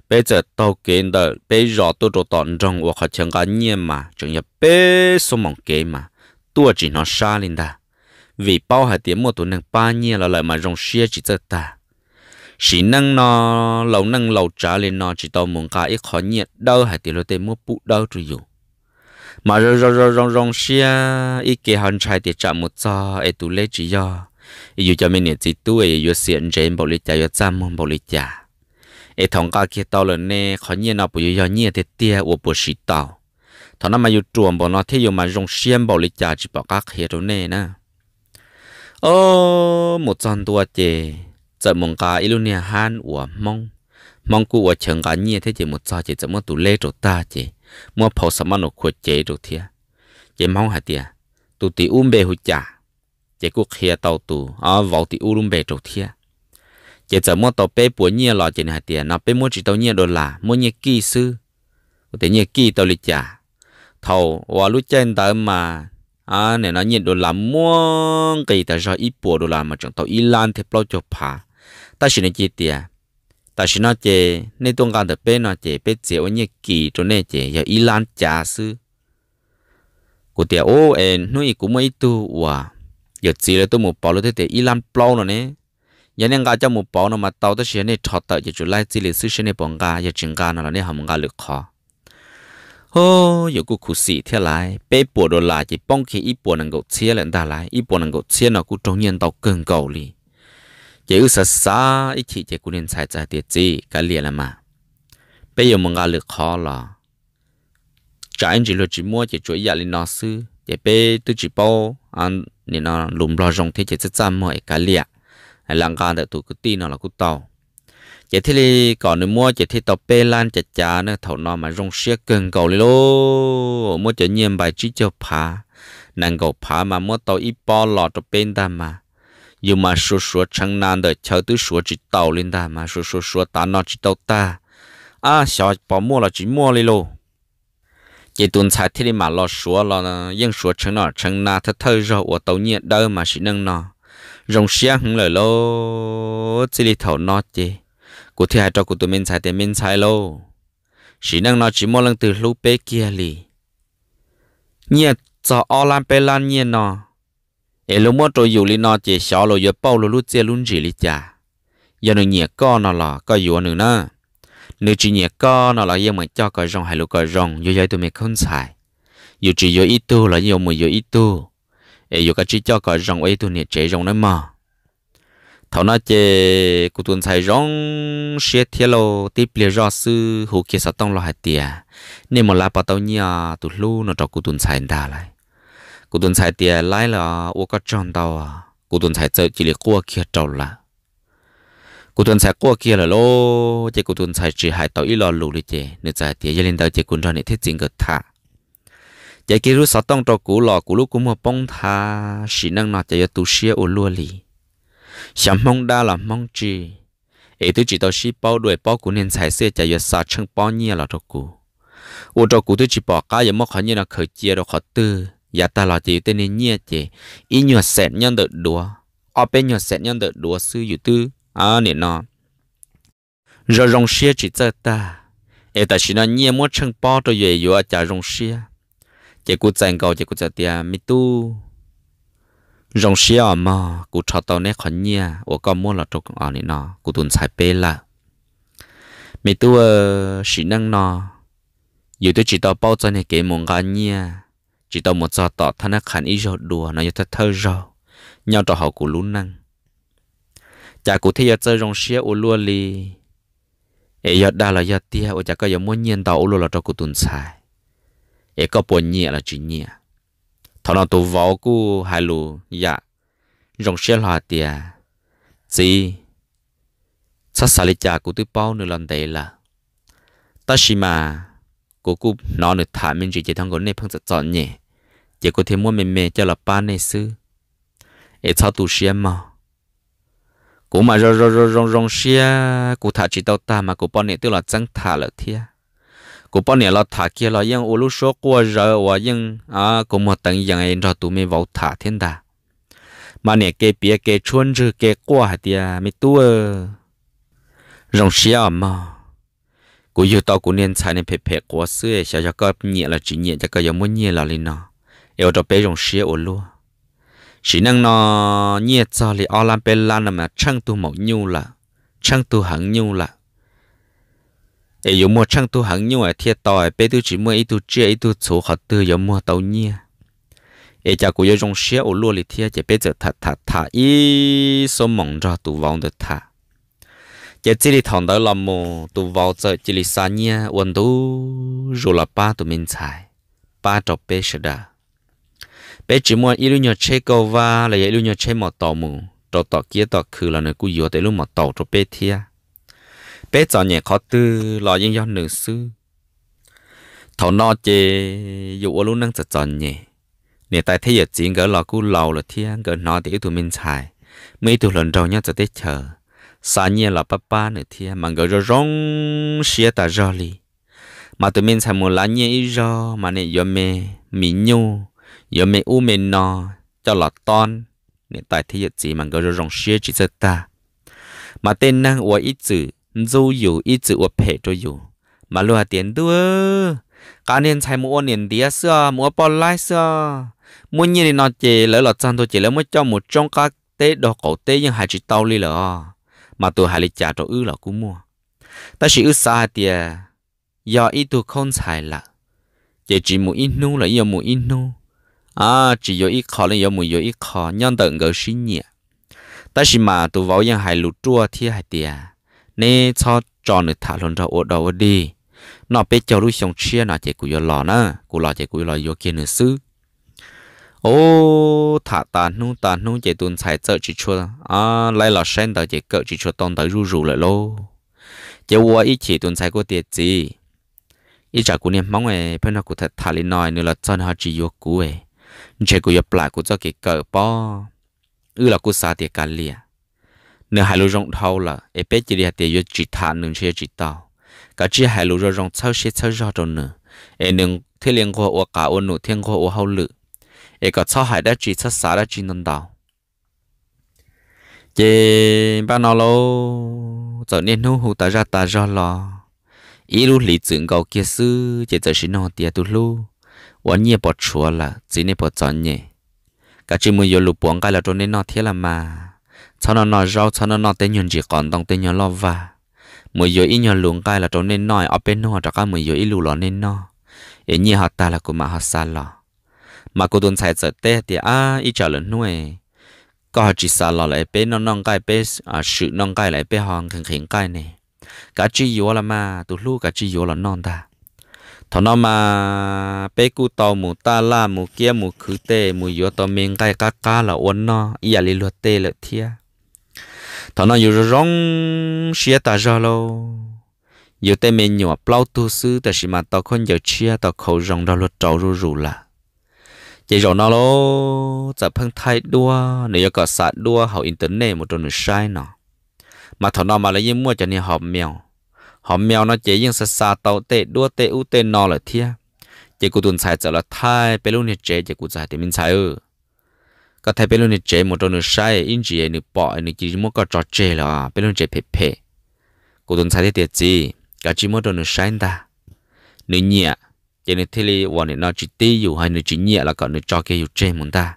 Peb txawm taug kev ntawm peb zos tuaj rau tom nroog uas qhov chaw nqa nyiaj mas tseem yog peb xuab moos kev mas tuaj tsis hnov sab li ntag, vim paub hais tias muaj tus neeg pab nyiaj los lawm mas zoo siab tsis txawj tag. Sim neej no laus neej laus tsav li no tsis tau mus nqa ib qho nyiaj dawb hais tias luag tej muab pub dawb rau yus. Mas zoo zoo zoo zoo siab ib ke ho ntshai tias tsam mus txog es tus leb tsis yog, es yus cov me niam txiv tub es yuav xiam ntsev npaum li cas yuav txaj muag npaum li cas. Es thaum nqa kiag tau lawm ne qhov nyiaj no puas yuav yog nyiaj tiag tiag ua puas siv tau. Thaum no mas yus ruam npaum no thiab yus mas zoo siab npaum li cas tsis pom qab qhia rau nej na. Os, mus txog ntua ces txawm mus nqa ib lub niag hab uas Hmoob, Hmoob kuj ua chaw nqa nyiaj thiab ces mus txog ces txawm muab tus leb rau tag ces muab phau xa maj nus khua cev rau thiab. Ces Hmoob hais tias, tus tim ub npe hu cas? Ces kuj qhia tau tus vauv tim ub lub npe rau thiab. Ces txawm muab tau peb puas nyiaj los ces nws hais tias no peb muab tsis tau nyiaj dollar, muab nyiaj kij xwb. Kuv tias nyiaj kij tau li cas? Thaum uas lub caij ntawd mas nim no nyiaj dollar muaj nqis tas zog, ib puas dollar mas tseem tau ib lab thiab plaub caug phav. Tab sis nws cia tias tam sim no ces nej tuaj nqa ntawm peb no ces peb txiav ua nyiaj kis rau nej ces yog ib lab cav xwb. Kuv tias ub es hnub ib kuv muaj ib tug uas yawm txiv lawv tuaj mus pauv lawv twb tias ib lab plaub no ne. Yog nej nqa coj mus pauv no mas tau tab sis yog nej rho tawm ces tsuas laib txij li xwb, saib nej puas nqa, yog tsis nqa no los nej ho mus nqa lwm qhov. Hos, yus kuj khuv xim thiab lauj, peb puas dollar ces poob kiag ib puas nees nkaum txhiab lawm ntag lauj, ib puas nees nkaum txhiab no kuj raug nyiaj ntau kawg nkaus li. Ces wb xav xav ib chim ces kuv niag ntxhais txawm hais tias txiv, kav liam los mas, peb yuav mus nqa lwm qhov los tsam ib ntsis luag tsis muab ces tsuas ib yam li no xwb ces peb twb tsis paub nim no lus Nplog zoo thiab ces txaj txaj muag es kav liam, lam nqa ntawm tus kwv tij no los kuj tau. Ces thiaj li kom nws muab ces thiaj tau peb lab cav cav na. Thaum no mas zoo siab kawg nkaus li lauj, muab cov nyiaj npais tsib caug phav, nees nkaum phav mas muab tau ib pob los rau peb ntag mas. Yus mas suav suav tshee na ntawm chaw twb suav tsis taus li ntag mas suav suav suav tav no tsis tau tag, ab xyov pos muaj los tsis muaj li lauj. Ces tus ntxhais thiaj li mam los suav los yeej suav tshee no tshee na thawj thawj zaug uas tau nyiaj dawb mas sim neej no zoo siab heev lawm lauj. Txij li thaum no ces kuv thiaj hais rau kuv tus me ntxhais tias me ntxhais lauj, sim neej no tsis muaj leej twg hlub peb kiag li. Nyiaj txog ob lab peb lab nyiaj no es luag muab rau yus li no ces xyov luag yuav pauj luag lub txiaj lub ntsim li cas. Yog nws nyiam koj no los koj yuav nws na, nws tsis nyiam koj no los yeej meem coj kom zoo hais lus kom zoo, yus yog ib tug me khaub ntxhais, yus tsis yuav ib tug los yeej yuav mus yuav ib tug, es yuav kav tsij coj kom zoo ua ib tug niam tsev zoo nawb mog. Thaum no ces kuv tus ntxhais zoo siab thiab lauj, tib pliag zoj xwb hu kiag xov tooj los hais tias nej mus lav pov tau nyiaj tus hlub no rau kuv tus ntxhais ntag lauj. Kuv tus ntxhais tias laib los ua koj tsaug ntau. Kuv tus ntxhais txawm cia li quaj kiag rau lawm. Kuv tus ntxhais quaj kiag lawm lauj ces kuv tus ntxhais tsis hais tau ib lo lus li ces nws txawm hais tias yog li ntawd ces kuv nrog niam thiab txiv nkawd tham. Ces kiag lub xov tooj rau kuv los kuv lub kua muag poob nthav, sim neej no ces yuav tu siab ua luaj li. Xyov Hmoob dab los Hmoob tsi, es twb tsis tau sib paub dua, paub kuv niag ntxhais xwb cas yuav xa tsheej pob nyiaj los rau kuv. Ua rau kuv twb tsis pom qab yuav muab qhov nyiaj no khaws cia rau qhov twg, yav tag los ces yus tej niag nyiaj ces ib nyuag xees nyob ntawm duav, ob peb nyuag xees nyob ntawm duav xwb yus twb, nim no zoo zoo siab tsis txawj tag, es tam sim no nyiaj muab tsheej pob rau yus es yuav cas zoo siab. Ces kuv txais nkaus ces kuv txawm tias me tub, zoo siab os mog, kuv rho tau neb qhov nyiaj uas koj muab los rau nim no kuv tus ntxhais peb lawm. Me tub, sim neej no yus twb tsis tau paub txog niag kev mus nqa nyiaj, tsis tau mus txog tom thab nab qhas ib zaug dua no yog thawj thawj zaug nyob rau hauv kuv lub neej. Cas kuv thiaj yuav txawj zoo siab ua luaj li, es yog dag los yog tiag ua cas koj yuav muab nyiaj ntau ua luaj los rau kuv tus ntxhais, es koj puas nyiam los tsis nyiam? Thaum no tus vauv kuj hais lus yam zoo siab hlo hais tias txiv, txhob xav li cas, kuv twb paub nws los ntev lawm, tab sis mas kuv kuj hnov nws tham me ntsis ces thov nkaus nej pheej txom txom nyem, ces kuv thiaj muab me me coj los pab nej xwb. es txhob tu siab mog. Kuv mas zoo zoo zoo zoo siab, kuv tham tsis tau tag mas kuv poj niam twb los txeeb tham lawm thiab. Kuv poj niam los tham kiag los yeej ua lub suab quaj zawv uas yeej kua muag teev yees nrog tus me vauv tham thiab ntag. Mas niam ke piav ke tshuab ntswg ke quaj hais tias, me tub, zoo siab os mog. Kuv yug tau kuv niag ntxhais niag phem phem quav xwb, xyov yog koj nyiam los tsis nyiam, ces koj yuav muab nyiag los li no es ua rau peb zoo siab ua luaj. Sim neej no nyiaj txog li ob lab peb lab no mas tsheej tug maum nyuj lawm, tsheej tug heev nyuj lawm. Es yuav muag tsheej tug heev nyuj thiaj tau, peb twb tsis muaj ib tug tsiaj ib tug txhuv qhov twg yuav muag tau nyiaj. Es cas kuv yuav zoo siab ua luaj li thiab. Ces peb txawm tham tham tham ib xuab moos nrog tus vauv ntawd tham. Ces txij li thaum ntawd los mus tus vauv txawm cia li xa nyiaj ua ntu zus los pab tus me ntxhais, pab rau peb sawv daws. Peb tsis muaj ib lub nyuag tsheb kauj vab los yog ib lub nyuag tsheb mos taus mus rau tom kiab tom khw los nws kuj yuav tau ib lub mos taus rau peb thiab. Peb txom nyem qhov twg los yeej yog nws xwb. Thaum no ces yus ua lub neej txom txom nyem, niam tais thiab yawm txiv nkawd los kuj laus lawm thiab, nkawd hnov tias ib tug me ntxhais muaj ib tug hluas nraug nyob txawv teb chaws xa nyiaj los pab pab nws thiab mas nkawd zoo zoo siab tas zog li. Mas tus me ntxhais mus lav nyiaj ib zaug mas nim yuav me mis nyuj, yuav me ub me no coj los tob niam tais thiab yawm txiv mas nkawd zoo zoo siab tsis txawj tag. Mas tej neeg uas ib txwm ntxub yus ib txwm ua phem rau yus mas luag hais tias, ntuj, qas niag ntxhais mus ua niam ntiav xwb os, mus ua poj laib xwb os. Muaj nyiaj li no ces lawv los txog ntua ces lawv muab coj mus tsoob qab teb daug qaum teb yeej hais tsis tau li lawm os. Mas tus hais li cas rau wb los kuj muaj, tab sis wb xav hais tias yog ib tug khaub ntxhais lawm ces tsis mus ib hnub los yuav mus ib hnub, tsis yuav ib qho los yuav mus yuav ib qho nyob ntawm nkawd sib nyiam. Tab sis mas tus vauv yeej hais lus ruaj thiab hais tias, neb txhob tso nws tham hluas nraug ua dog ua dig, noj peb caug lub xyoo tshiab no ces kuv yuav los na, kuv los ces kuv yuav los yuav kiag nws xwb. Ub, tham tas hnub tas hnub ces tus ntxhais txawm tsis tshua laib los saib ntawv ces kawm tsis tshua tau ntawv zuj zus lawm lauj. Ces ua ib chim tus ntxhais kuj tias, txiv, ib tsam kuv niag hmoob pheej nrog kuv tham tham li no nws los txog nws ho tsis yuav kuv, ntshe kuv yuav plam kuv txoj kev kawm pob. Wb los kuj xav tias kav liam, nws hais lus zoo dhau lawm es peb cia li hais tias yuav tsis tham nws ntshe yuav tsis tau. Kav tsij hais lus zoo zoo txhawb siab txhawb zog rau nws es nws thiaj li nquag ua qab ua num thiab nquag ua hauj lwm, es kom txhob hais dab tsi txhob xav dab tsi ntau ntau. Ces npaj no lauj, txawm niaj hnub hu tas zaj tas zog los, ib lub hlis txwm nkaus kiag xwb ces txawm sim nug tias, tus hlub, ua nyiaj puas tshuav lawm, txiv nej puas txom nyem? Kav tsij mus yuav lus puav nqaij los rau nej noj thiab los mas. Txhob noj noj zaub, txhob noj noj tej nyuag ntsis qos ntoo tej nyuag loj vag. Mus yuav ib nyuag lus nqaij los rau nej noj, ob peb hnub ho rov qab mus yuav ib lus los nej noj, es nyiaj ho tag los kuv mam ho xa los. Mas kuv tus ntxhais txawm teb tias, ab, ib tsam lwm hnub koj ho tsis xa los lawm es peb noj noj nqaij, peb swm noj nqaij lawm es peb ho nqhis nqhis nqaij ne. Kav tsij yuav los mas tus hlub, kav tsij yuav los noj ntag. Thaum no mas peb kuj tau mus taj laj mus kiab mus khwv tej mus yuav tau me nqaij qab qab los ua noj ib yam li luag tej lawm thiab. Thaum no yus zoo zoo siab tas zog lauj. Yus tej me nyuam plaub tug xwb tab sis mas tau khaub ncaws tshiab tau khaus zoo nrog luag rau zuj zus lawm. Ces zaum no lauj, txawm pheej thaij duab, nws yuav kom xa duab hauv internet mus rau nws saib no. Mas thaum no mas lawv yeej muaj cov niag hom meo, hom meo no ces yeej xa xa tau tej duab tej ub tej no lawm thiab. Ces kuv tus ntxhais txawm los thaij peb lub niag tsev ces kuv txawm hais tias, me ntxhais, koj thaij peb lub niag tsev mus rau nws saib, ib ntsis nws pom nws cia li muab koj tso tseg lawm, peb lub niag tsev phem phem. Kuv tus ntxhais thiaj tias, txiv, kav tsij muab rau nws saib ntag. Nws nyiam ces nws thiaj li ua nim no tsis tib yus, ho nws tsis nyiam los kom nws tso kiag yus tseg mus ntag.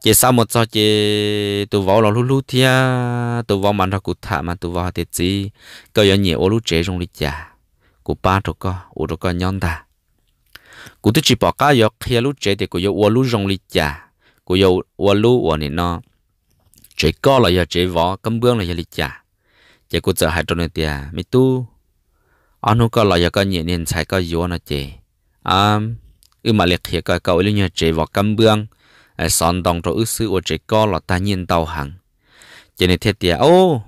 Ces xa mus txog ces tus vauv los hlub hlub thiab, tus vauv mas nrog kuv tham mas tus vauv hais tias, txiv, koj yuav nyiam ua lub tsev zoo li cas, kuv pab rau koj ua rau koj nyob ntag. Kuv twb tsis pom qab yuav qhia lub tsev tias kuv yuav ua lub zoo li cas, kuv yuav ua lub uas nim no tsev kob los yog tsev vov kab npwb los yog li cas. Ces kuv txawm hais rau nws tias, me tub, ob hnub koj los yog koj nyiam niag ntxhais koj yuav no ces wb mam li qhia koj, koj ua ib lub nyuag tsev vov kab npwb, xov ntoo rau wb xwb, ua tsev kob los tag nyiaj ntau heev. Ces nws thiaj tias, o,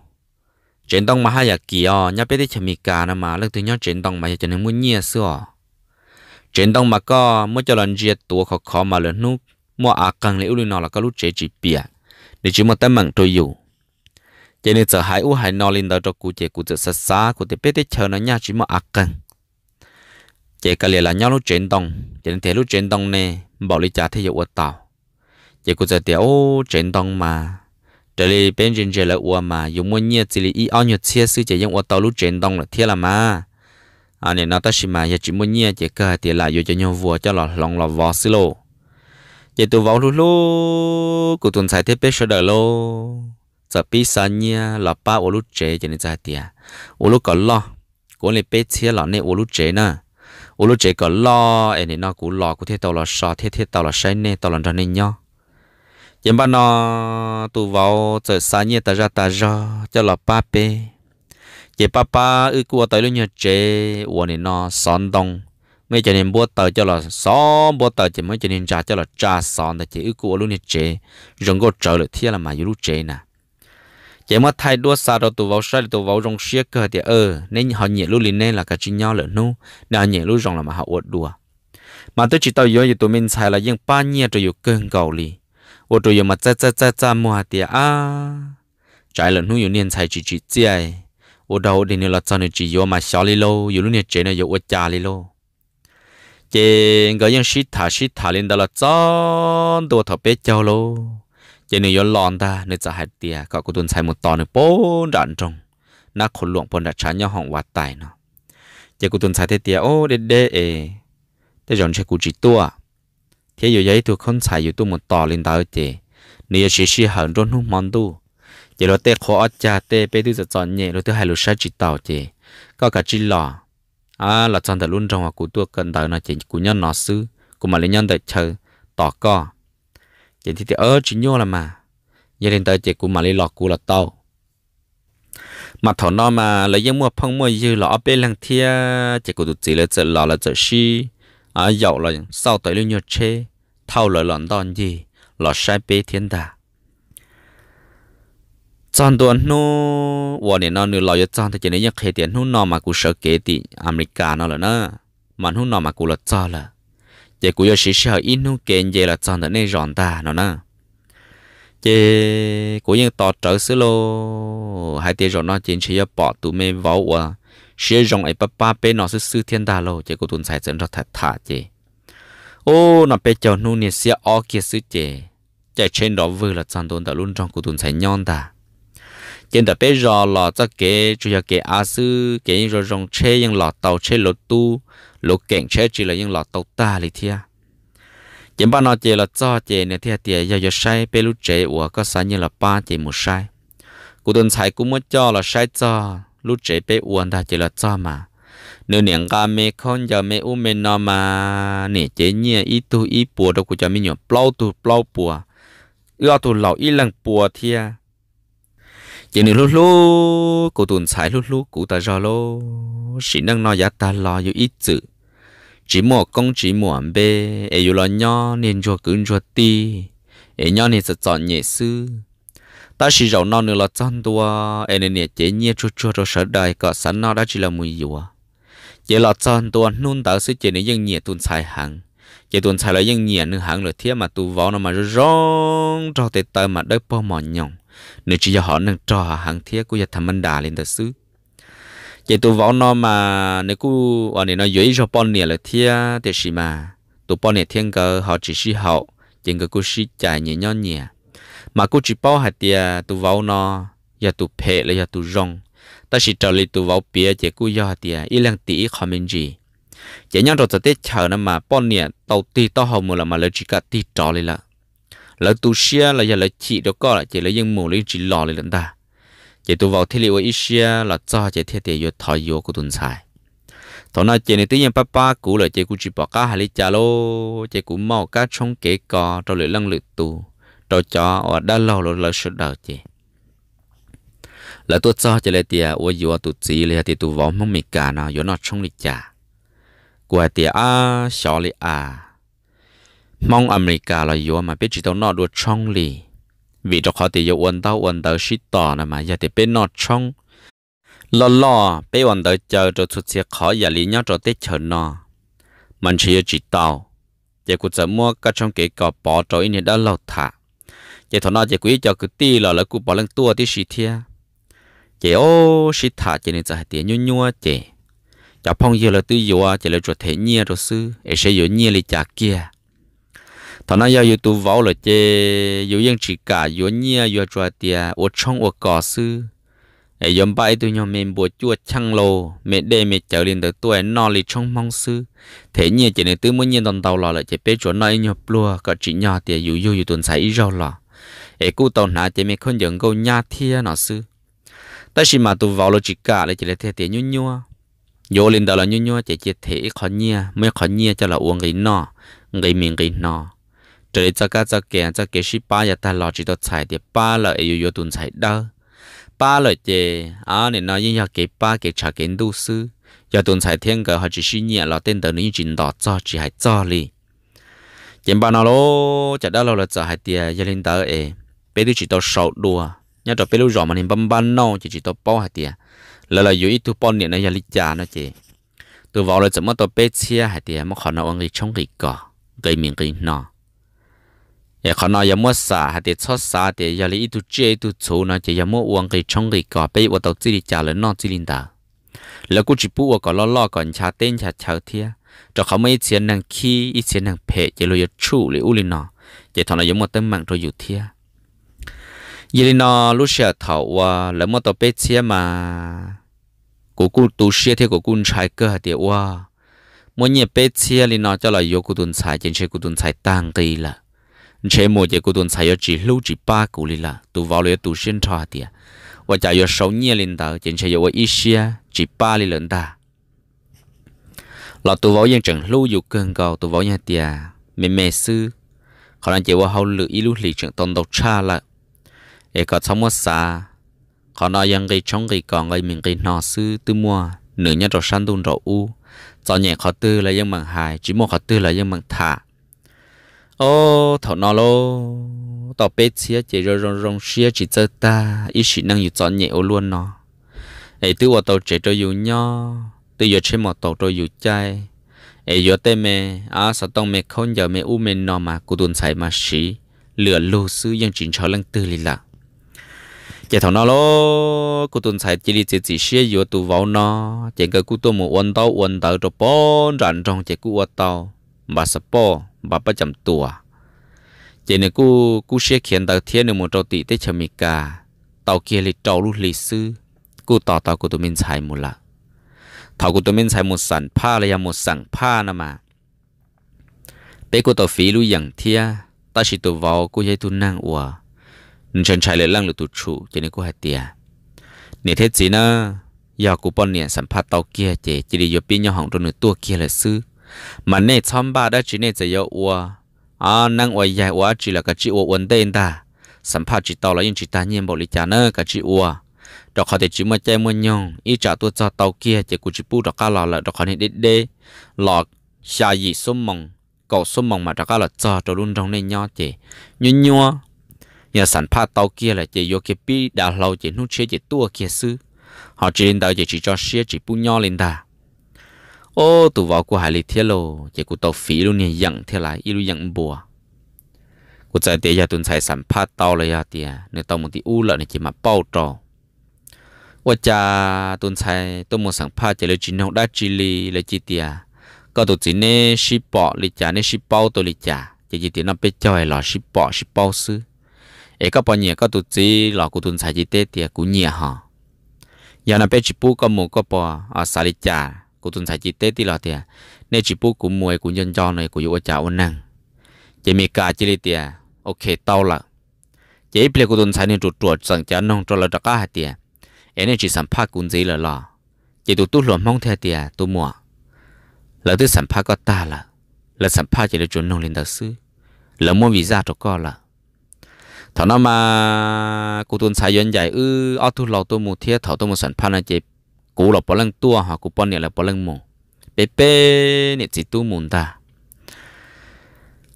tsev ntoo mas haj yam kim os, nyob peb teb chaws Amelikas no mas leej twg nyob tsev ntoo mas yog cov neeg muaj nyiaj xwb os. Tsev ntoo mas koj muab coj los ntsia tuav khov khov mas lwm hnub muaj av qeeg li ub li no los koj lub tsev tsis piam, nws tsis muaj teeb meem rau yus. Ces nws txawm hais ub hais no li ntawd rau kuv ces kuv txawm xav xav kuv tias peb teb chaws no nyaj tsis muaj av qeeg. Ces kav liam los nyob lub tsev ntoo. Ces nws tias lub tsev ntoo ne npaum li cas thiaj yuav ua tau? Ces kuv txawm tias ub tsev ntoo mas raws li peb ntsia ntsia lawv ua mas yus muaj nyiaj txij li ib ob nyuag txhiab xwb ces yeej ua tau lub tsev ntoo lawm thiab los mas. Nim no tab sis mas yog tsis muaj nyiaj ces kawg hais tias lam yuav cov nyuag vuas coj los hloov los vov xwb lauj. Ces tus vauv hlub hlub kuv tus ntxhais thiab peb sawv daws lauj, txawm pib xa nyiaj los pab ua lub tsev ces nws txawm hais tias ua lub kom loj, kuv li peb txhiab los nej ua lub tsev na, ua lub tsev kom loj es nim no kuv los kuv thiaj tau los so thiab thiaj tau los saib nej tau los nrog nej nyob. Ces npaj no tus vauv txawm xa nyiaj tas zaj tas zog coj los pab peb. Ces pab pab wb kuj ua tau ib lub nyuag tsev uas nim no xov ntoo, muaj ib cov niag npuab taws coj los xov npuab taws ces muaj ib cov niag ntsa coj los tsa xov ntawd ces wb kuj ua lub niag tsev zoo nkauj tsawv lawm thiab los mas yus lub tsev na. Ces muab thaij duab xa rau tus vauv saib li tus vauv zoo siab kawg tias neb ho nyiam lub li neb los kav tsij nyob lwm hnub, nej ho nyiam lub zoo los mas ho ua dua. Mas twb tsis tau yuav yus tus me ntxhais los yeej pab nyiaj rau yus kawg nkaus li, ua rau yus mas txaij txaij txaij txaj muag hais tias ab, tsam lwm hnub yus niag ntxhais tsis tsim txiaj, ua dog ua dig nws los txog nws tsis yuav mas xyov li lauj, yus lub niag tsev no yuav ua cas li lauj. Ces nkawd yeej sib tham sib tham li ntawd los txog ntua thaum peb caug lauj, ces nws yuav los ntag nws txawm hais tias kom kuv tus ntxhais mus tos nws puag nram nroog, nab qhuv luam puag nram tshav nyob hoom ua tais no. Ces kuv tus ntxhais thiaj tias ub deb deb es tej zaum ntshe kuv tsis tuaj, thiab yus yog ib tug khaub ntxhais yus tuaj mus tos li ntawd ces nws yuav siv sij hawm nruab hnub hmo ntuj, ces luag tej qhua ob cag tej peb twb txom txom nyem luag twb hais lus saib tsis taus ces koj kav tsij los. Los txog ntawm lub nroog uas kuv tuaj kawm ntawv no ces kuv nyob no xwb kuv mam li nyob ntawm chaw tos koj. Ces thiaj tias tsis nyuaj los mas, yog li ntawd ces kuv mam li los kuv los tau. Mas thaum no mas lawv yeej muaj phooj muaj ywg los ob peb leeg thiab ces kuv tus txiv lawv txawm los lawv txawm sib yaum los xauj tau ib lub nyuag tsheb thauj lawv los ntoj ncig los saib peb thiab ntag. Txog ntua hnub uas nim no nws los yuav txog ntawd ces nws yeej qhia tias hnub no mas kuv sawv kev tim Amelikas no lawm na, mas hnub no mas kuv los txog lawm, ces kuv yuav siv sij hawm ib hnub kev nce los txog ntawm nej zos ntag no na. Ces kuv yeej tos rawv xwb lauj, hais tias zaum no ces ntshe yuav pom tus me vauv uas siab zoo es pab pab peb no xwb xwb thiab ntag lauj. Ces kuv tus ntxhais txawm nrog tham tham ces ub no peb caug hnub niag xiab ob kiag xwb ces caij tsheb nrov vwg los txog ntua ntawm lub nroog kuv tus ntxhais nyob ntag. Ces ntawm peb zos los txoj kev tsuas yog kev av xwb, kev yeej zoo zoo, tsheb yeej los tau, tsheb luv tub luv keem tsheb tsi los yeej los tau tag li thiab. Ces npaj no ces los txog ces nws thiaj tias yog yuav saib peb lub tsev uas koj xa nyiaj los pab ces mus saib. Kuv tus ntxhais kuj muab coj los saib txog lub tsev peb ua ntag ces los txog mas nws niam nqa me khaub ncaws me ub me no mas niam cev nyiaj ib tug ib puas rau kuv cov me nyuam plaub tug plaub puas, wb ob tug laus ib leeg pua thiab. Ces nws hlub hlub kuv tus ntxhais hlub hlub kuv tas zog lauj. Sim neej no yav tag los yus ib txwm tsis muaj koob tsis muaj npe es yus los nyob niag ntsuag kwv ntsuag tij es nyob niag txom txom nyem xwb. Tab sis zaum no nws los txog ntua es nws niam cev nyiaj tsuag tsuag rau sawv daws kom xav noj dab tsi los mus yuav. Ces los txog ntua hnub ntawd xwb ces nws yeej nyiam tus ntxhais heev, ces tus ntxhais los yeej nyiam nws heev lawm thiab. Mas tus vauv no mas zoo zoo nraug tes taw mas dawb paug mos nyoos, nws tsis yog hom neeg rog heev thiab, kuj yog tham ma ndas li ntawd xwb. Ces tus vauv no mas nws kuj ua nim no yuav ib zaug poj niam lawm thiab, tiam sis mas tus poj niam thiab nkawd ho tsis sib haum, ces nkawd kuj sib cais nyias nyob nyias. Mas kuj tsis paub hais tias tus vauv no yog tus phem los yog tus zoo, tab sis raws li tus vauv piav ces kuj yog hais tias ib leeg tim ib qho me ntsis. Ces nyob rau txawv teb chaws no mas poj niam tau tig taub hau mus lawm mas lawv tsis kam tig rov li lawm. Lawv tu siab los yog lawv chim rau koj lawm ces lawv yeej mus lawv yeej tsis los li lawm ntag. Ces tus vauv thiaj li ua ib siab los txog ces thiaj tias yuav thov yuav kuv tus ntxhais. Thaum no ces nws twb yeej pab pab kuv lawm ces kuv tsis pom qab hais li cas lauj, ces kuv muaj kab tshoob kev kos rau lwm leej lwm tus, rau cov uas dab laug lawv sawv daws ces lawv tuaj txog ces lawv tias ua yuav tus txiv los yog tias tus vauv Hmoob Meskas no yuav noj tshoob li cas. Kuv hais tias ab xyov li as, Hmoob Amelikas los yuav mas peb tsis tau noj dua tshoob li, vim rau qhov tias yuav ua ntaub ua ntawv sib tos no mas yog tias peb noj tshoob loj loj peb ua ntawv caw rau txhua txhia qhov yam li nyob rau teb chaws no mas ntshe yuav tsis tau. Ces kuv txawm muab kab tshoob kev kos pov rau ib niag dab laug tham. Ces thaum no ces kuv ib co kwv tij los lawv kuj puav leej tuaj tib si thiab. Ces ob sib tham ces nws txawm hais tias nyuab nyuab ces cov phooj ywg lawv twb yuav ces lawv tsuas them nyiaj rau xwb es seb yuav nyiaj li cas kiag. Thaum no yog yus tus vauv lawm ces yus yeej tsis kam yuav nyiaj, yuav tsuas hais tias ua tshoob ua kos xwb. Es yuav npaj ib tug nyuag me npua cuaj cheej lauj, me dej me cawv li ntawd tuaj noj li tshoob hmoob xwb. Them nyiaj ces nws twb muab nyiaj ntau ntau los lawm ces peb tsuas noj ib nyuag pluag kom tsim nyog tias yus yug yus tus ntxhais ib zaug los es kuj tau hnav cev me khaub ncaws nkauj nyab thiab no xwb. Tab sis mas tus vauv lawv tsis kam li ces lawv thiaj tias nyuab nyuab, yuav ua li ntawd los nyuab nyuab ces cia them ib qho nyiaj, muab ib qho nyiaj coj los ua nqi noj, nqi mis nqi hno. Raws li txoj kab txoj kev, txoj kev sib pab yav tag los tsis tau txhais tias pab lawm es yuav yuav tus ntxhais dawb. Pab lawm ces nim no yeej yog kev pab kev tshav kev ntuj xwb. Yog tus ntxhais thiab nkawd ho tsis sib nyiam los tej ntawd nws yeej tsis ntos txog tsis hais txog li. Ces npaj no lauj, cov dab laug lawv txawm hais tias yog li ntawd es peb twb tsis tau sau dua, nyob rau peb lub zos mas npaj npaj nauj ces tsis tau paub hais tias lawv los yuav ib tug poj niam no yog li cas no ces tus vauv lawv txawm muab tau peb txhiab hais tias muab qhov no ua nqi tshoob nqi kos, nqi mis nqi hno. Es qhov no yog muab xam hais tias txhob xav tias yog li ib tug tsiaj ib tug txhu no ces yog muab ua nqi tshoob nqi kos peb ua tau txij li cas lawv noj txij li ntawd. Lawv kuj tsis pub ua kom loj loj kom ncha teb ncha chaw thiab, rau qhov muaj ib txhia neeg khib ib txhia neeg phem ces luag yuav tshum li ub li no, ces thaum no yuav muaj teeb meem rau yus thiab. Yog li no lub sij hawm thaum uas lawv muab tau peb txhiab mas kuv kuj tu siab thiab kuv kuj ntshai kawg hais tias ua muab nyiaj peb txhiab li no coj los yuav kuv tus ntxhais ces ntshe kuv tus ntxhais tag nqi lawm. Ntshe mus ces kuv tus ntxhais yuav tsis hlub tsis pab kuv li lawm. Tus vauv los yuav tu siab nrho hais tias ua cas yuav sau nyiaj li ntawd ces ntshe yuav ua ib siab tsis pab li lawm ntag. Los tus vauv yeej tseem hlub yus kawg nkaus, tus vauv yeej hais tias me me xwb, qhov no ces ua hauj lwm ib lub hlis tseem tau ntau tshaj lawm, es kom txhob muab xav. Qhov no yog nqi tshoob nqi kos nqi mis nqi hno xwb, twb muaj nws nyob rau sab ntuj nraum ub. Txom nyem qhov twg los yeej meem hais, tsis muaj qhov twg los yeej meem tham. Ob thaum no lauj, tau peb txhiab ces zoo zoo zoo siab tsis txawj tag, ib sim neej yus txom nyem ua luaj no, es twb ua tau tsev rau yus nyob, twb yuav tsheb mos taus rau yus caij, es yuav tej me xov tooj me khaub ncaws me ub me no mas kuv tus ntxhais mas siv lwm lug xwb yeej tsis ntshaw leej twg li lawm. Ces thaum no lauj, kuv tus ntxhais cia li txiav txim siab yuav tus vauv no, ces nkawd kuj tuaj mus ua ntaub ua ntawv rau pem nram nroog ces kuj ua tau npav xav poj npav pab cam tuas. Ces nws kuj kub siab khiav ntawd thiab nws mus rau tim teb chaws Amelikas tau kiag li rau lub hli xwb, kuj tos tau kuv tus me ntxhais mus lawm. Thaum kuv tus me ntxhais mus xam phaj los yog mus xeem phaj no mas peb kuj tau fiv ib lub yeem thiab, tab sis tus vauv kuj yog ib tug neeg uas ntshai ntshai lwm leej lwm tus tshum ces nws kuj hais tias, niam thiab txiv na, yog kuv poj niam xam phaj tau kiag ces cia li yuav pib nyob hoom rau nws tuaj kiag lawm xwb. Mas nej txhob npaj dab tsi, nej txawm yuav ua neeb ua yaig ua dab tsi los kav tsij ua ua ntej ntag. Xam phaj tsis tau los yeej tsis tag nyiaj npaum li cas na, kav tsij ua, rau qhov tias tsis muaj caij muaj nyoog, ib tsam tuaj txog tau kiag ces kuv tsis pub rov qab los lawm, rau qhov niag deb deb los xya yim xuab moos, kaum xuab moos mam rov qab los txog rau lub nroog nej nyob ces nyuab nyuab. Yog xam phaj tau kiag lawm ces yuav kiag pib dav hlau ces hnub tshiab ces tuaj kiag xwb, ho tsis li ntawd ces tsis tso siab tsis pub nyob li ntag. Ob, tus vauv kuj hais li thiab lauj, ces kuv tau fiv ib lub niag yeem thiab lawm, ib lub yeem npua. Kuv txawm tias yog tus ntxhais xam phaj tau los yog tias nws tau mus tim ub lawm no ces mam pauj rau. Ua cas tus ntxhais tuaj mus xam phaj ces lawv tsis noog dab tsi li, lawv cia tias, koj tus txiv neb sib pom li cas neb sib paub tau li cas, ces cia tias noj peb caug los sib pom sib paub xwb. Es koj puas nyiam koj tus txiv los? Kuv tus ntxhais cia teb tias kuv nyiam hos. Yog no peb tsis pub koj mus koj puas xav li cas? Kuv tus ntxhais cia teb tij los tias, nej tsis pub kuv mus es kuv nco nco no kuv yuav ua cas ua neeg? Ces Mes Kas cia li tias, ok tau lawm. Ces ib pliag kuv tus ntxhais nws ruam ruam txeem cav noog rau lawv rov qab hais tias, es nej tsis xam phaj kuv ntxiv lawm los? Ces tus tub hluas Hmoob thiaj tias, tus muam, lawv twb xam phaj koj tag lawm, lawv xam phaj ces lawv tsuas noog li ntawd xwb, lawv muab visa rau koj lawm. Thaum no mas kuv tus ntxhais yuav ncaim wb ob tug laus tuaj mus thiab, thaum tuaj mus xam phaj no ces kuv los puav leej tuaj ho kuv poj niam lawv puav leej mus, peb peb niam txiv tub mus ntag.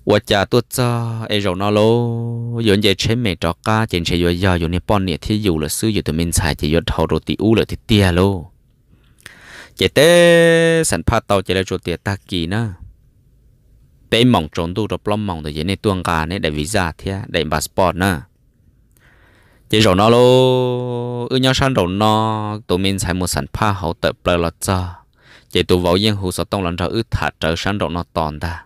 Ua cas tuaj txog es zaum no lauj, yuav nce tsheb me rov qab ces ntshe yuav yog yus niag poj niam thiab yus lawm xwb, yus tus me ntxhais ces yuav dhau rau tim ub lawm tiag tiag lauj. Ces teb xam phaj tau ces lawv tsuas tias tag kis na, peb moos tsaus ntuj rau plaub moos ntawd ces nej tuaj nqa nej daim visa thiab daim passport na. Ces zaum no lauj, wb nyob sab nraum no, tus me ntxhais mus xam phaj hauv tawm plaws los txog, ces tus vauv yeej hu xov tooj los nrog wb tham rawv sab nraum no tos ntag.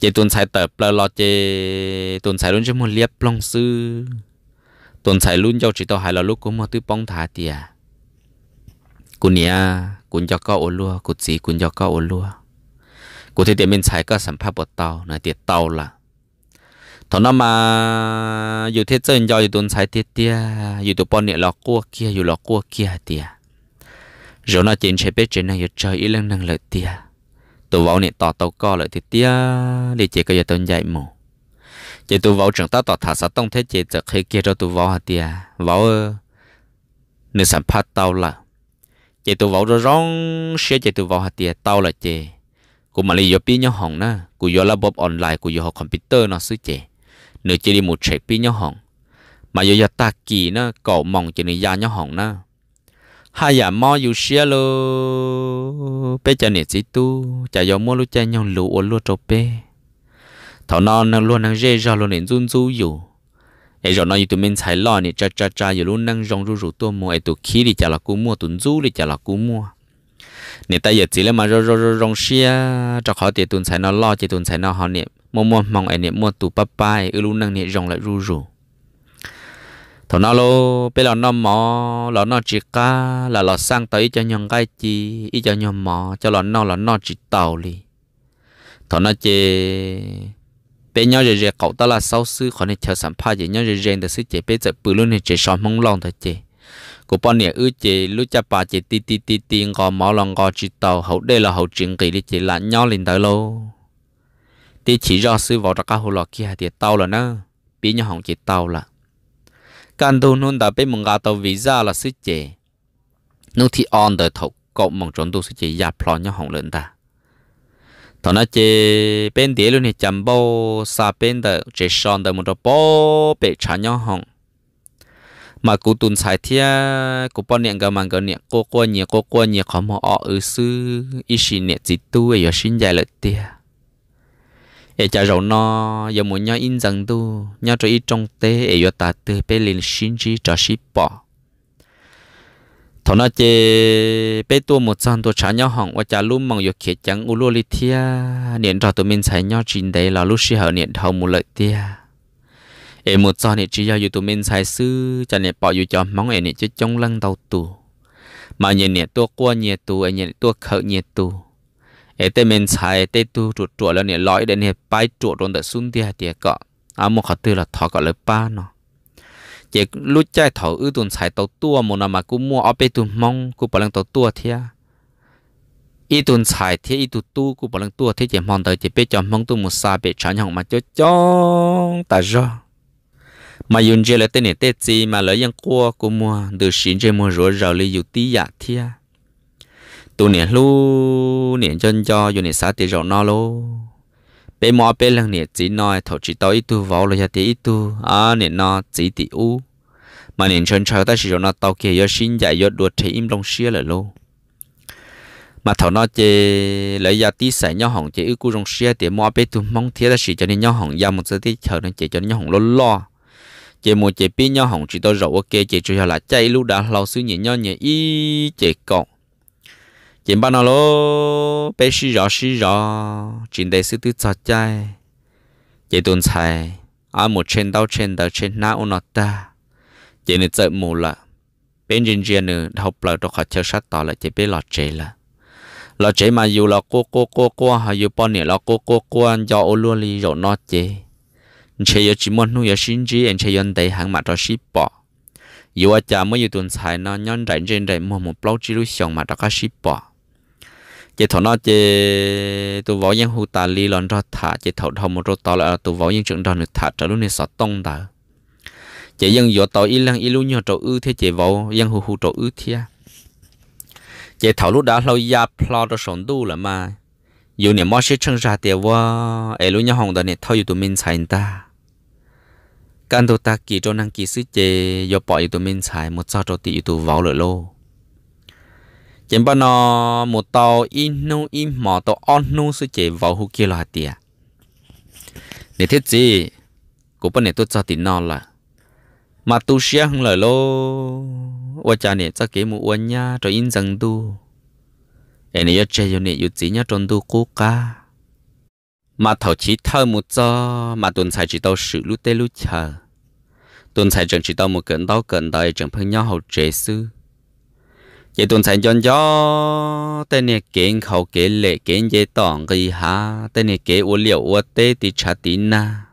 Ces tus ntxhais tawm plaws los ces tus ntxhais lub ntsej muag liab ploog xwb. Tus ntxhais lub ncauj tsis tau hais los lub kua muag twb poob nthav tias, kuv niam, kuv nco koj ua luaj, kuv txiv, kuv nco koj ua luaj. Kuv thiaj tias me ntxhais koj xam phaj puas tau no tias tau lawm. Thaum no mas yus thiaj txawj nco yus tus ntxhais tiag tiag, yus tus poj niam los quaj kiag, yus los quaj kiag hais tias, zaum no ces ntshe peb tsev neeg yuav tsawg ib leej neeg lawm tiag. Tus vauv niam tos tau koj lawm tiag tiag li ces koj yuav tau ncaim mus. Ces tus vauv tseem tab tom tham xov tooj thiab ces txawm qhia kiag rau tus vauv hais tias, vauv, nws xam phaj tau lawm. Ces tus vauv zoo zoo siab ces tus vauv hais tias tau lawm ces kuv mam li yuav pib nyob hoom na, kuv yuav lab bob online, kuv yuav hauv computer no xwb ces nws cia li mus tshem pib nyob hoom. Mas yuav yog tag kis na, kaum moos ces nws ya nyob hoom na. Haj yam mob yus siab lauj, peb cov niam txiv tub cas yuav muab lub caij nyoog luv ua luaj rau peb. Thaum no luag neeg zej zog luag niam ntxub ntxub yus, es zaum no yus tus me ntxhais loj niam tsa tsa tsa yus lub neej zoo zuj zus tuaj mus es tus khib li cas los kuj muaj, tus ntxub li cas los kuj muaj. Niam tais yawm txiv lawv mas zoo zoo zoo zoo siab rau qhov tias tus ntxhais no loj ces tus ntxhais no ho niam muaj muaj hmoo es niam muaj tus pab pab es wb lub neej niam zoo lawm zuj zus. Thaum no lauj, peb los noj mov los noj tsis qab, lam los xaj tau ib co nyuag nqaij ci, ib co nyuag mov coj los noj los noj tsis taus li. Thaum no ces peb nyob ze ze qaum tab laj xaub xwb, qhov niag chaw xam phaj ces nyob ze ze ntawd xwb ces peb txawm pw lub niag tsev so Hmoob Lauj ntawd ces kuv poj niam wb ces lub caj pas ces ti ti ti ti nqos mov los nqos tsis taus, haus dej los haus tsis nqis li ces lam nyob li ntawd lauj. Tib chim zoj xwb vauv rov qab hu los kiag hais tias tau lawm na, pib nyob hoom ces tau lawm. Kaj ntug hnub ntawd peb mus nqa tau visa los xwb ces hnub thib ob ntawd thaum kaum moos tsaus ntuj xwb ces ya plho nyob hoom lawm ntag. Thaum no ces peb ntiav lub niag cas npauj xa peb ntawm tsev so ntawd mus rau pem tshav nyob hoom. Mas kuv tus ntxhais thiab kuv poj niam nkawd mas nkawd niam quaj quaj nyias quaj quaj nyias qhov muag o w xwb, ib sim niam txiv tub es yuav sib ncaim lawm tiag. Es cas zaum no yuav mus nyob ib ntxeev ntuj nyob rau ib rooj teb es yuav tas twg peb li sib ntsib rov sib pom. Thaum no ces peb tuaj mus txog ntua tshav nyob hoom ua cas lub moos yuav khiav ceev ua luaj li thiab, niam nrog tus me ntxhais nyob tsis ntev los lub sij hawm niam dhau mus lawm tiag. Es mus txog niam tsis yog yus tus me ntxhais xwb, cas niam pom yus cov hmoob es niam coob coob leej ntau tus, mas nyias niam tuaj quaj nyias tus es nyias tuaj khawm nyias tus. Es tej me ntxhais tej tug ruam ruam lawv niam los ib daim niag paib ruam rau ntawm xub ntiag tias kom muaj qhov twg los thov kom lawv pab no. Ces lub caij thaum wb tus ntxhais tau tuaj mus no mas kuj muaj ob peb tug hmoob kuj puav leej tau tuaj thiab. Ib tug ntxhais thiab ib tug tub kuj puav leej tuaj thiab ces hmo ntawd ces peb cov hmoob tuaj mus xa pem tshav nyoog mas coob coob tas zog. Mas yus ntsia lawv tej niam tej txiv mas lawv yeej quaj kua muag ntws si ntsej muag zuav zaws li yus tib yam thiab. Tus niam hlub niam nco nco yus niam xav tias zaum no lauj, peb muaj ob peb leeg niam txiv no thaum tsis tau ib tug vauv los yog tias ib tug niam no txiv tim ub, mas niam ntshaw ntshaw tab sis zaum no tau kiag yuav sib ncaim yuav dua rhe ib nplooj siab lawm lauj. Mas thaum no ces lawv ya tib xaim nyob hoom ces wb kuj zoo siab tias muaj ob peb tug hmoob thiab tab sis cov niag nyob hoom ya mus txawv teb chaws no ces cov niag nyob hoom loj loj, ces mus ces pib nyob hoom tsis tau zaum ua ke ces tsuas yog lam caij ib lub dav hlau xwb nyias nyob nyias ib ce kaum. Ces npaj no lauj, peb sib zov sib zov tsis ntev xwb twb txog caij, ces tus ntxhais mus tshe ntaub tshe ntawv tshe hnab ua no tag, ces nws txawm mus lawm. Peb ntsia ntsia nws dhau plaws rau qhov chaw sab tod lawm ces peb los tsev lawm. Los tsev mas yus los quaj quaj quaj quaj ho yus poj niam los quaj quaj quaj nco ua luaj li zaum no ces ntshe yuav tsis muaj hnub yuav sib ntsib es ntshe yuav ntev heev mam rov sib pom. Yuav ua cas muab yus tus ntxhais no nyob nraim ntsej nraim muag mus plaub tsib lub xyoos mam rov qab sib pom. Ces thaum no ces tus vauv yeej hu tas li los nrog tham ces thaum dhau mus rau tod lawm tus vauv yeej tseem nrog nws tham raws lub niag xov tooj ntawd. Ces yeej yuav tau ib leeg ib lub nyuag rau wb thiab ces vauv yeej hu hu rau wb thiab. Ces thaum lub dav hlau ya plho rau saum ntuj lawm mas yus niam mob siab tsheej zag tias ua es lub nyob hoom ntawd niam thauj yus tus me ntxhais ntag. Kaj ntug tag kis rau nag kis xwb ces yuav pom yus tus me ntxhais mus txog rau tim yus tus vauv lawm lauj. Ces npaj no mus tau ib hnub ib hmos tau ob hnub xwb ces vauv hu kiag los hais tias, Niam thiab txiv, kuv poj niam tuaj txog tim no lawm, mas tu siab heev lawm lauj. Ua cas niam txoj kev mus ua nyab rau ib ntxees ntuj es nws yuav tseg yus niam yus txiv nyob rau ntuj qub qab. Mas thaum chiv thawj mus txog mas tus ntxhais tsis tau swm lub teb lub chaw, tus ntxhais tseem tsis tau mus kawm ntaub kawm ntawv es tseem pheej nyob hauv tsev xwb. Ces tus ntxhais nco nco tej niag kev nkhaus kev lem kev nce tom nqis hav, tej niag kev ua liaj ua teb tiv tshav tiv nag,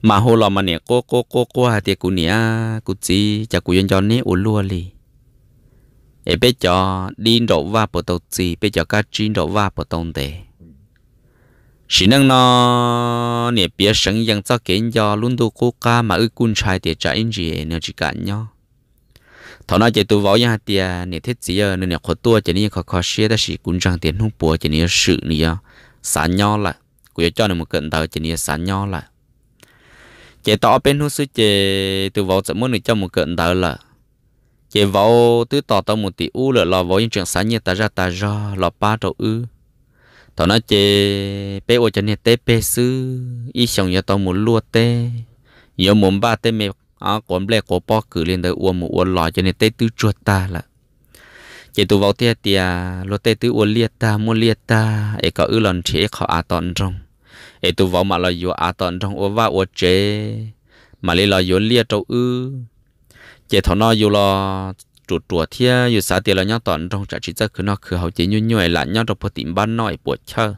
mas hu los mas niam quaj quaj quaj quaj hais tias, kuv niam kuv txiv, cas kuv yuav nco neb ua luaj li. Es peb cov dib nraum vaj puas tau txi, peb cov kab tsib nraum vaj puas tau ntev. Sim neej no niam piav seev yees txoj kev nco lub ntuj qub qab mas wb kuj ntshai tias tsam ib ntsis nws tsis kam nyob. Thaum no ces tus vauv yeej hais tias, niam thiab txiv, nws niam qhuav tuaj ces nws yeej kho kho siab, tab sis kuv ntseeg tias hnub puav ces nws yuav swm, nws yuav xav nyob lawm. Kuv yuav coj nws mus kawm ntawv ces nws yuav xav nyob lawm. Ces tau ob peb hnub xwb ces tus vauv txawm muab nws coj mus kawm ntawv lawm. Ces vauv twb tos tau mus tim ub lawm los vauv yeej tseem xav nyiaj tas zaj tas zog los pab rau wb. Thaum no ces peb ua cov niag teb peg xwb, ib xyoos yuav tau mus luaj teb, yuav mus npaj tej me quav nplej quav pob kws li ntawd ua mus ua los cov niag teb twb tsuag tag lawm. Ces tus vauv thiaj tias, luag tej twb ua liaj tag muaj liaj tag es kom wb los nrhiav ib qho av tom nroog, es tus vauv mam los yuav av tom nroog ua vaj ua tsev, mam li los yuav liaj rau wb. Ces thaum no yus los ruam ruam thiab yus xav tias los nyob tom nroog tsam tsis txawj khwv noj khwv haus ces nyuaj nyuaj es lam nyob rau puag tim npab noj es puam chawj.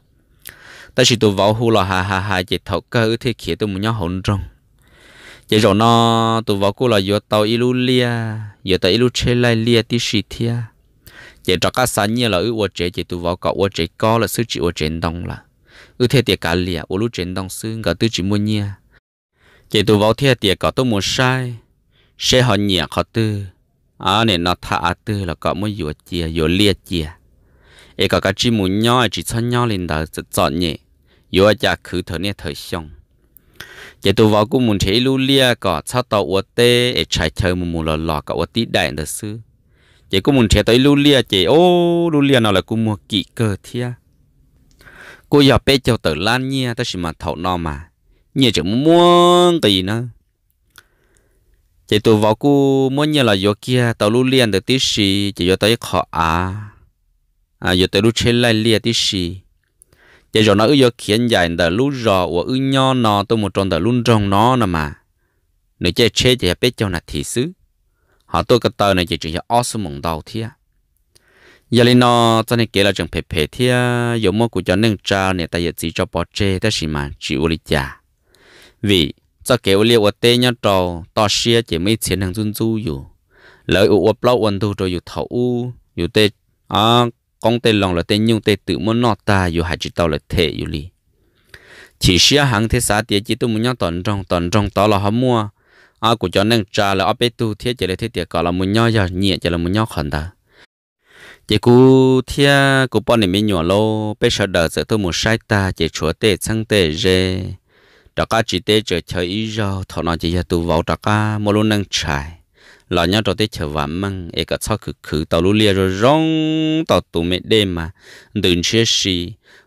Tab sis tus vauv hu los hais hais hais ces thaum kawg wb thiaj khiav tuaj mus nyob hauv nroog. Ces zaum no tus vauv kuj los yuav tau ib lub liaj, yuav tau ib lub tsheb laij liaj tib si thiab. Ces rov qab xa nyiaj los wb ua tsev ces tus vauv kom ua tsev kob lawm xwb tsis ua tsev ntoo lawm. Wb thiaj tias kav liam ua lub tsev ntoo xwb, nkawd twb tsis muaj nyiaj. Ces tus vauv thiaj tias kom tuaj mus saib, seb ho nyiam qhov twg, nim no tham av twg los kom muab yuav cia, yuav liaj cia, es kom kav tsij mus nyob es tsis txhob nyob li ntawd txom txom nyem, yuav ua cas khwv thaum niaj thaum xyoo. Ces tus vauv kuj mus nrhiav ib lub liaj kom txhob tau ua teb es tshais chaw mus mus los los kom ua tib daim ntawd xwb. Ces kuj mus nrhiav tau ib lub liaj ces, o, lub liaj no lawv kuj muag kim kawg thiab, kuj yog peb caug tawm lab nyiaj tab sis mas thaum no mas nyiaj tseem muaj muaj nqis na. Ces tus vauv kuj muab nyiaj los yuav kiag tau lub liaj ntawd tib si, ces yuav tau ib qho av, yuav tau lub tsheb laij liaj tib si. Ces zaum no wb yuav khiav ncaim ntawm lub zos uas wb nyob no tuaj mus rau ntawm lub nroog no no mas, nws caij tsheb ces yog peb caug nas this xwb, ho tuaj ko taw no ces tseem yog ob xuab moos ntau thiab. Yog li no, txoj niag kev los tseem phem phem thiab yuav muab kuv cov neej tsa niam tais yawm txiv tso pov tseg tab sis mas tsis ua li cas, vim txoj kev ua liaj ua teb nyob rau toj siab ces muaj ib txhia neeg ntxub ntxub yus, lawv ua ua plaub ua ntug rau yus thaum ub, yus tej qoob tej loo lawv tej nyuj tej twm muab noj tag yus hais tsis tau lawv them yus li. Chim siab heev thiab xav tias cia tuaj mus nyob tom nroog, tom nroog tod los ho muaj kuv cov neej tsa lawv ob peb tug thiab ces lawv thiaj tias kom los mus nyob, yog nyiam ces los mus nyob qhov ntawd. Ces kuv thiab kuv poj niam me nyuam lauj, peb sawv daws txawm tuaj mus saib tag ces tshuav tej txheeb tej ze rov qab tsiv teb tsaws chaw ib zaug. Thaum no ces yog tus vauv rov qab muaj lub neej tshais los nyob rau teb chaws vam meej es kom txhob khwv khwv tau lub liaj zoo zoo, tau tus me dej mas ntws ntshiab si,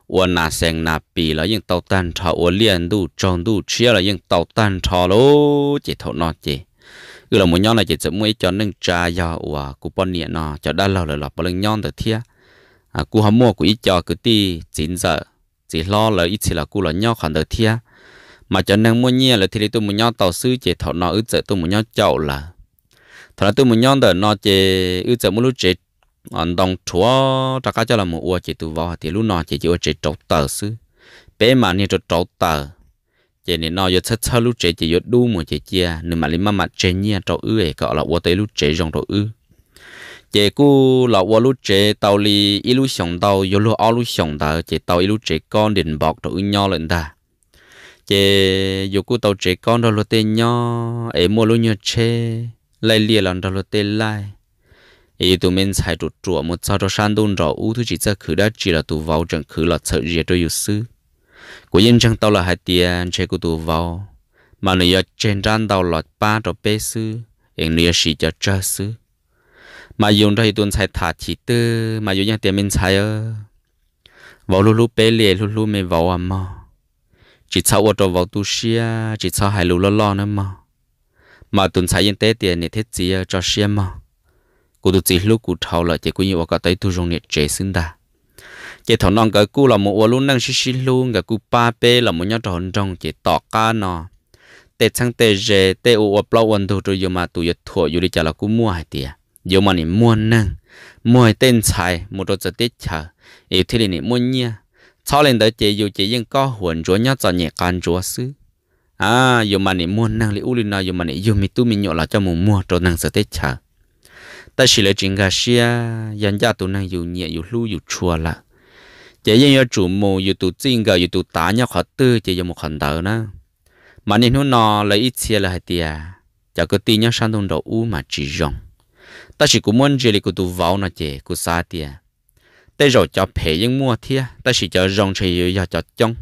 ua nas xees nas pis los yeej tau tag nrho, ua liaj ntuj tsaug ntuj tshiab los yeej tau tag nrho lauj. Ces thaum no ces wb los mus nyob no ces txawm muaj ib co neej tsa yog uas kuv poj niam no cov dab laug lawv los puav leej nyob ntawd thiab. Kuj ho muaj kuv ib co kwv tij txiv ntxawm txiv hlob lawv ib txhia los kuj los nyob qhov ntawd thiab. Mas cov neeg muaj nyiaj lawv thiaj li tuaj mus nyob tau xwb ces thaum no wb txawm tuaj mus nyob caum lawv. Thaum no tuaj mus nyob ntawm no ces wb txawm muab lub tsev ntoo rhuav rov qab coj los mus ua ces tus vauv hais tias lub no ces cia ua tsev rauv taws xwb, peb mam niag rau rauv taws. Ces nim no yuav txhawb txhawb lub tsev ces yuav dub mus ces cia nws mam li maj mam tseg nyiaj rau wb es kom los ua tau ib lub tsev zoo rau wb. Ces kuj los ua lub tsev tau li ib lub xyoos ntau, yuav luag ob lub xyoos ntawd ces tau ib lub tsev kob ntias npaum rau wb nyob lawm ntag. Ces yus kuj tau tsev kob nrog luag tej nyob es muaj lub nyuag tsheb laij liaj los nrog luag tej laij. Es yus tus me ntxhais ruam ruam mus txog rau sab ntuj nraum ub twb tsis txawj khwv dab tsi los tus vauv tseem khwv los txhawm zias rau yus xwb. Kuv yeej ntseeg tau lawm hais tias ntshe kuv tus vauv mas nws yuav tseg nrab ntau los pab rau peb xwb es nws yuav siv cov tsawg xwb. Mas yus nrog yus tus ntxhais tham chim twg mas yus yeej tias me ntxhais, vauv hlub hlub peb li, hlub hlub me vauv as mog. tsis txhob ua rau vauv tu siab, tsis txhob hais lus loj loj nawb mog. Mas tus ntxhais yeej teb tias, niam thiab txiv tso siab mog, kuv tus txiv hlub kuv dhau lawm ces kuv yeej ua kom tau ib tug zoo niam tsev xwb ntag. Ces thaum no nkawd kuj los mus ua lub neej sib sib hlub, nkawd kuj pab peb los mus nyob rau hauv nroog, ces tom qab no tej txheeb tej ze, tej ua ua plaub ua ntug rau yus mas tus yuav thuam yus li cas los kuj muaj hais tias yus mas nim muaj neeg, muaj tej ntxhais mus rau txawv teb chaws, yus thiaj li nim muaj nyiaj. Txhob li ntawd ces yus ces yeej kob huam ntsuav nyob txom nyem qas ntsuav xwb. A, yus mas nim muaj neeg li ub li no, yus mas nim yug me tub me nyuam los coj mus muag rau neeg txawv teb chaws. Tab sis lawv tsis nkag siab, yog ncaj tus neeg yus nyiam yus hlub yus tshua lawm, ces yeej yuav tsum mus, yus tus txij nkawm yus tus tav nyob qhov twg ces yuav mus qhov ntawd na. Mas niaj hnub no lawv ib txhia lawv hais tias cov kwv tij nyob sab ntuj nraud ub mas tsis zoo. Tab sis kuv muab ntsia li kuv tus vauv no ces kuv xav tias tej zaum cov phem yeej muaj thiab, tab sis cov zoo ntshe yuav yog cov coob,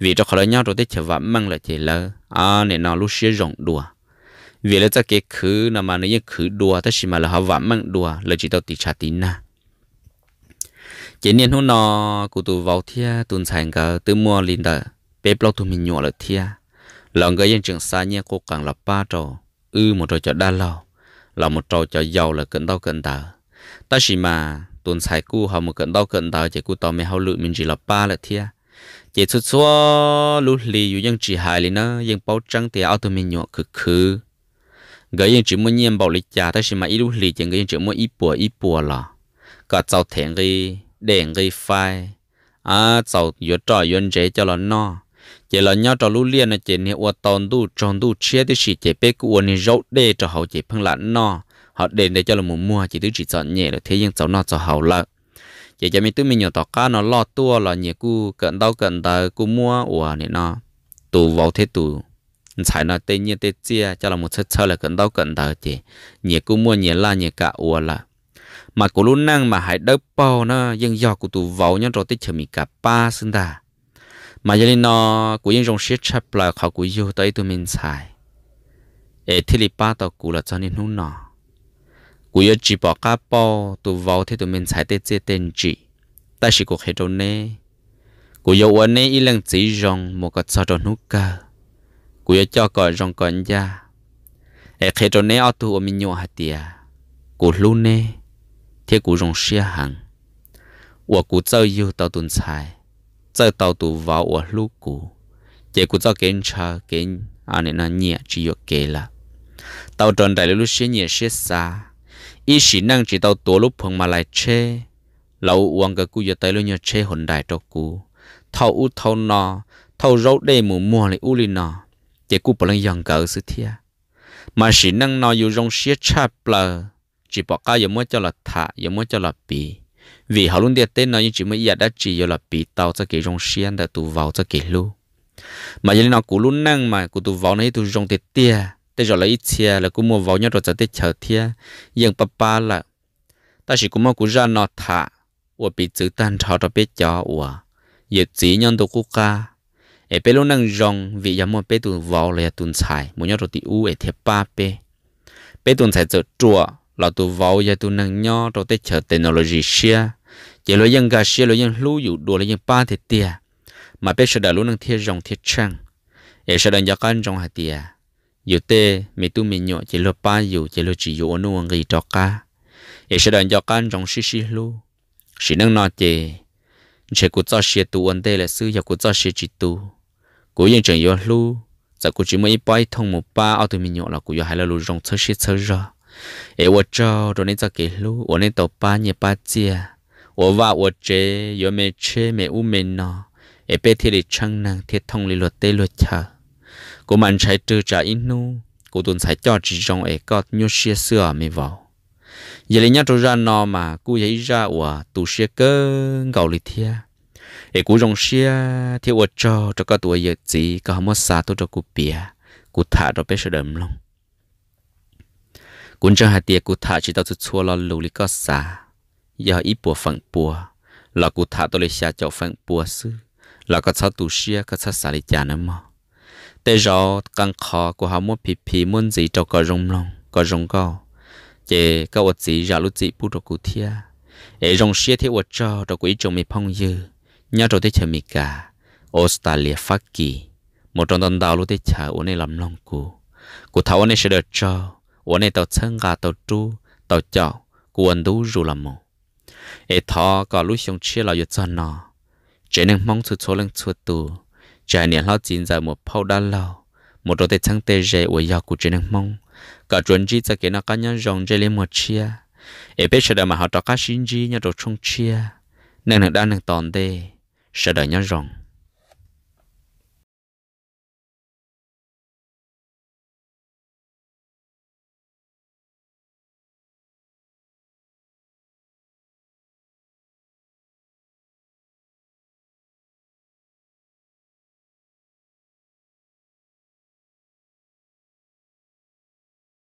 vim rau qhov lawv nyob rau teb chaws vam meej lawm ces lawv, a, nim no lub siab zoo dua. Vim lawv txoj kev khwv no mas nws yeej khwv dua, tab sis mas lawv ho vam meej dua, lawv tsis tau tiv tshav tiv nag. Ces niaj hnub no kuv tus vauv thiab tus ntxhais nkawd twb muaj li ntawm peb plaub tug me nyuam lawm thiab, los nkawd yeej tseem xa nyiaj qus qees los pab rau wb mus rau cov dab laug, los mus rau cov yau lawv kawm ntaub kawm ntawv. Tab sis mas tus ntxhais kuj ho mus kawm ntaub kawm ntawv ces kuj tau me hauj lwm me ntsis los pab lawm thiab. Ces txhua txhua lub hli yus yeej tsis hais li na, yeej paub tseeb tias ob tug me nyuam khwv khwv, nkawd yeej tsis muaj nyiaj npaum li cas, tab sis mas ib lub hlis ces nkawd yeej tseem muaj ib puas ib puas los kom txaus them nqi dej nqi fais, a, txaus yuav roj yuav ntsev coj los noj. Ces los nyob rau lub liaj no ces niag ua tau ntuj tsaug ntuj tshiab tib si, ces peb kuj ua niag zaub dej rau hauv ces pheej lam noj, ho de ntawd coj los mus muag ces twb tsis txom nyem lawm thiab, yeej txaus noj txaus haus lawm. Ces cov me tub me nyuam tom qab no loj tuaj los nyias kuj kawm ntaub kawm ntawv, kuj muab uas nim no tus vauv thiab tus ntxhais no tej nyiaj tej txiaj coj los mus txhawb txhawb lawv kawm ntaub kawm ntawv, ces nyias kuj muaj nyias laj nyias kam ua lawm. Mas kuv lub neej mas hais dawb paug na, yeej yog kuv tus vauv nyob rau teb chaws Amelikas pab xwb ntag. Mas yog li no, kuv yeej zoo siab tshaj plaws qhov kuv yug tau ib tug me ntxhais es thiaj li pab tau kuv los txog niaj hnub no. Kuv yuav tsis pom qab pauj tus vauv thiab tus me ntxhais tej txiaj tej ntsim, tab sis kuv qhia rau neb, kuv yuav ua neb ib leej txiv zoo mus kom txog rau hnub kawg. Kuv yuav coj kom zoo kom ncaj, es qhia rau neb ob tug ua me nyuam hais tias kuv hlub neb thiab kuv zoo siab heev uas kuv txawj yug tau tus ntxhais, txawj tau tus vauv uas hlub kuv, ces kuv txoj kev ntshaw kev nyiam tsis yuam kev lawm. Tau raws nraim li lub siab nyiam siab xav, ib sim neej tsis tau tuav lub phuas mas lais tsheb, los ua ua nkawd kuj yuav tau ib lub nyuag tsheb Hyundai rau kuv, thauj ub thauj no, thauj zaub dej mus muag li ub li no, ces kuj puav leej yog nkawd xwb thiab. Mas sim neej no yus zoo siab tshaj plaws, tsis pom qab yuav muab coj los tham yuav muab coj los piv, vim hauv lub ntiaj teb no yeej tsis muaj ib yam dab tsi yuav los piv tau txoj kev zoo siab ntawm tus vauv txoj kev hlub. Mas yog li no kuv lub neej mas kuv tus vauv no yog ib tug zoo tiag tiag, tej zaum lawv ib txhia lawv kuj muaj vauv nyob rau txawv teb chaws thiab yeej pab pab lawm. Tab sis kuv muab kuv zaj no tham ua piv txwv tag nrho rau peb cov uas yawm txiv nyob ntuj qub qab, es peb lub neej zoo vim yog muaj peb tus vauv los yog tus ntxhais mus nyob rau tim ub es thiaj pab peb. Peb tus ntxhais txawm ruam los tus vauv yog tus neeg nyob rau teb chaws technology siab, ces luag yeej nkag siab luag yeej hlub yus dua luag yeej pab tiag tiag, mas peb sawv daws lub neej thiaj zoo thiaj tsheej. Es sawv daws nco qab ntsoov hais tias yus tej me tub me nyuam ces luag pab yus ces luag tsis yuav ua nuj ua nqi rov qab. Es sawv daws nco qab ntsoov sib sib hlub. Sim neej no ces ntshe kuv txoj sia tu ua ntej lawm xwb, yog kuv txoj sia tsis tu, kuv yeej tseem yuav hlub, txawm kuv tsis muaj ib pob ib thooj mus pab ob tug me nyuam los kuv yuav hais lo lus zoo txhawb siab txhawb zog. Es ua tsaug rau neb txoj kev hlub uas neb tau pab nyiaj pab txiaj, ua vaj ua tsev, yuav me tsheb me ub me no, es peb thiaj li tsheej neeg thiaj thooj li luag teb luag chaw. Kuv mam ntshai rwg tsam ib hnub kuv tus ntxhais coj tsis zoo es koj nyuaj siab xwb os me vauv. Yog li nyob rau zaj no mas kuj yog ib zaj uas tu siab kawg nkaus li thiab. Es kuv zoo siab thiab ua tsaug rau koj tus ua yawm txiv koj ho muab xa tuaj rau kuv piav, kuv tham rau peb sawv daws mloog. Kuv ntseeg hais tias kuv tham tsis tau txhua txhua lo lus li koj xav, yog ib puas feem pua, los kuv tham tau li xya caum feem pua xwb, los koj txhob tu siab koj txhob xav li cas nawb mog. Tej zaum qee qhov kuv ho muab phi phi muab ntxiv rau kom zoo mloog kom zoo nkauj, ces koj ua txiv zam lub txim pub rau kuv thiab. Es zoo siab thiab ua tsaug rau kuv ib tsoom me phooj ywg nyob rau teb chaws Amelikas, Australia, Fab Kis, mus rau ntau ntau lub teb chaws uas nej los mloog kuv. Kuv thov ua nej sawv daws tsaug uas nej tau txhawb nqa, tau rub, tau caum kuv ua ntu zus los mus. Es thov kom lub xyoo tshiab los yuav txog no, tsev neeg Hmoob txhua txhua leej txhua tus, tsis hais niam hlob txiv ntxawm, muam phauj dab laug, mus rau tej txheeb tej ze uas yog kuv tsev neeg Hmoob, kom tsuas ntsib txoj kev noj qab nyob zoo ntsej liab muag tshiab, es peb sawv daws mam ho rov qab sib ntsib nyob rau tshooj tshiab neej neeg dab neeg tom ntej. Sawv daws nyob zoo.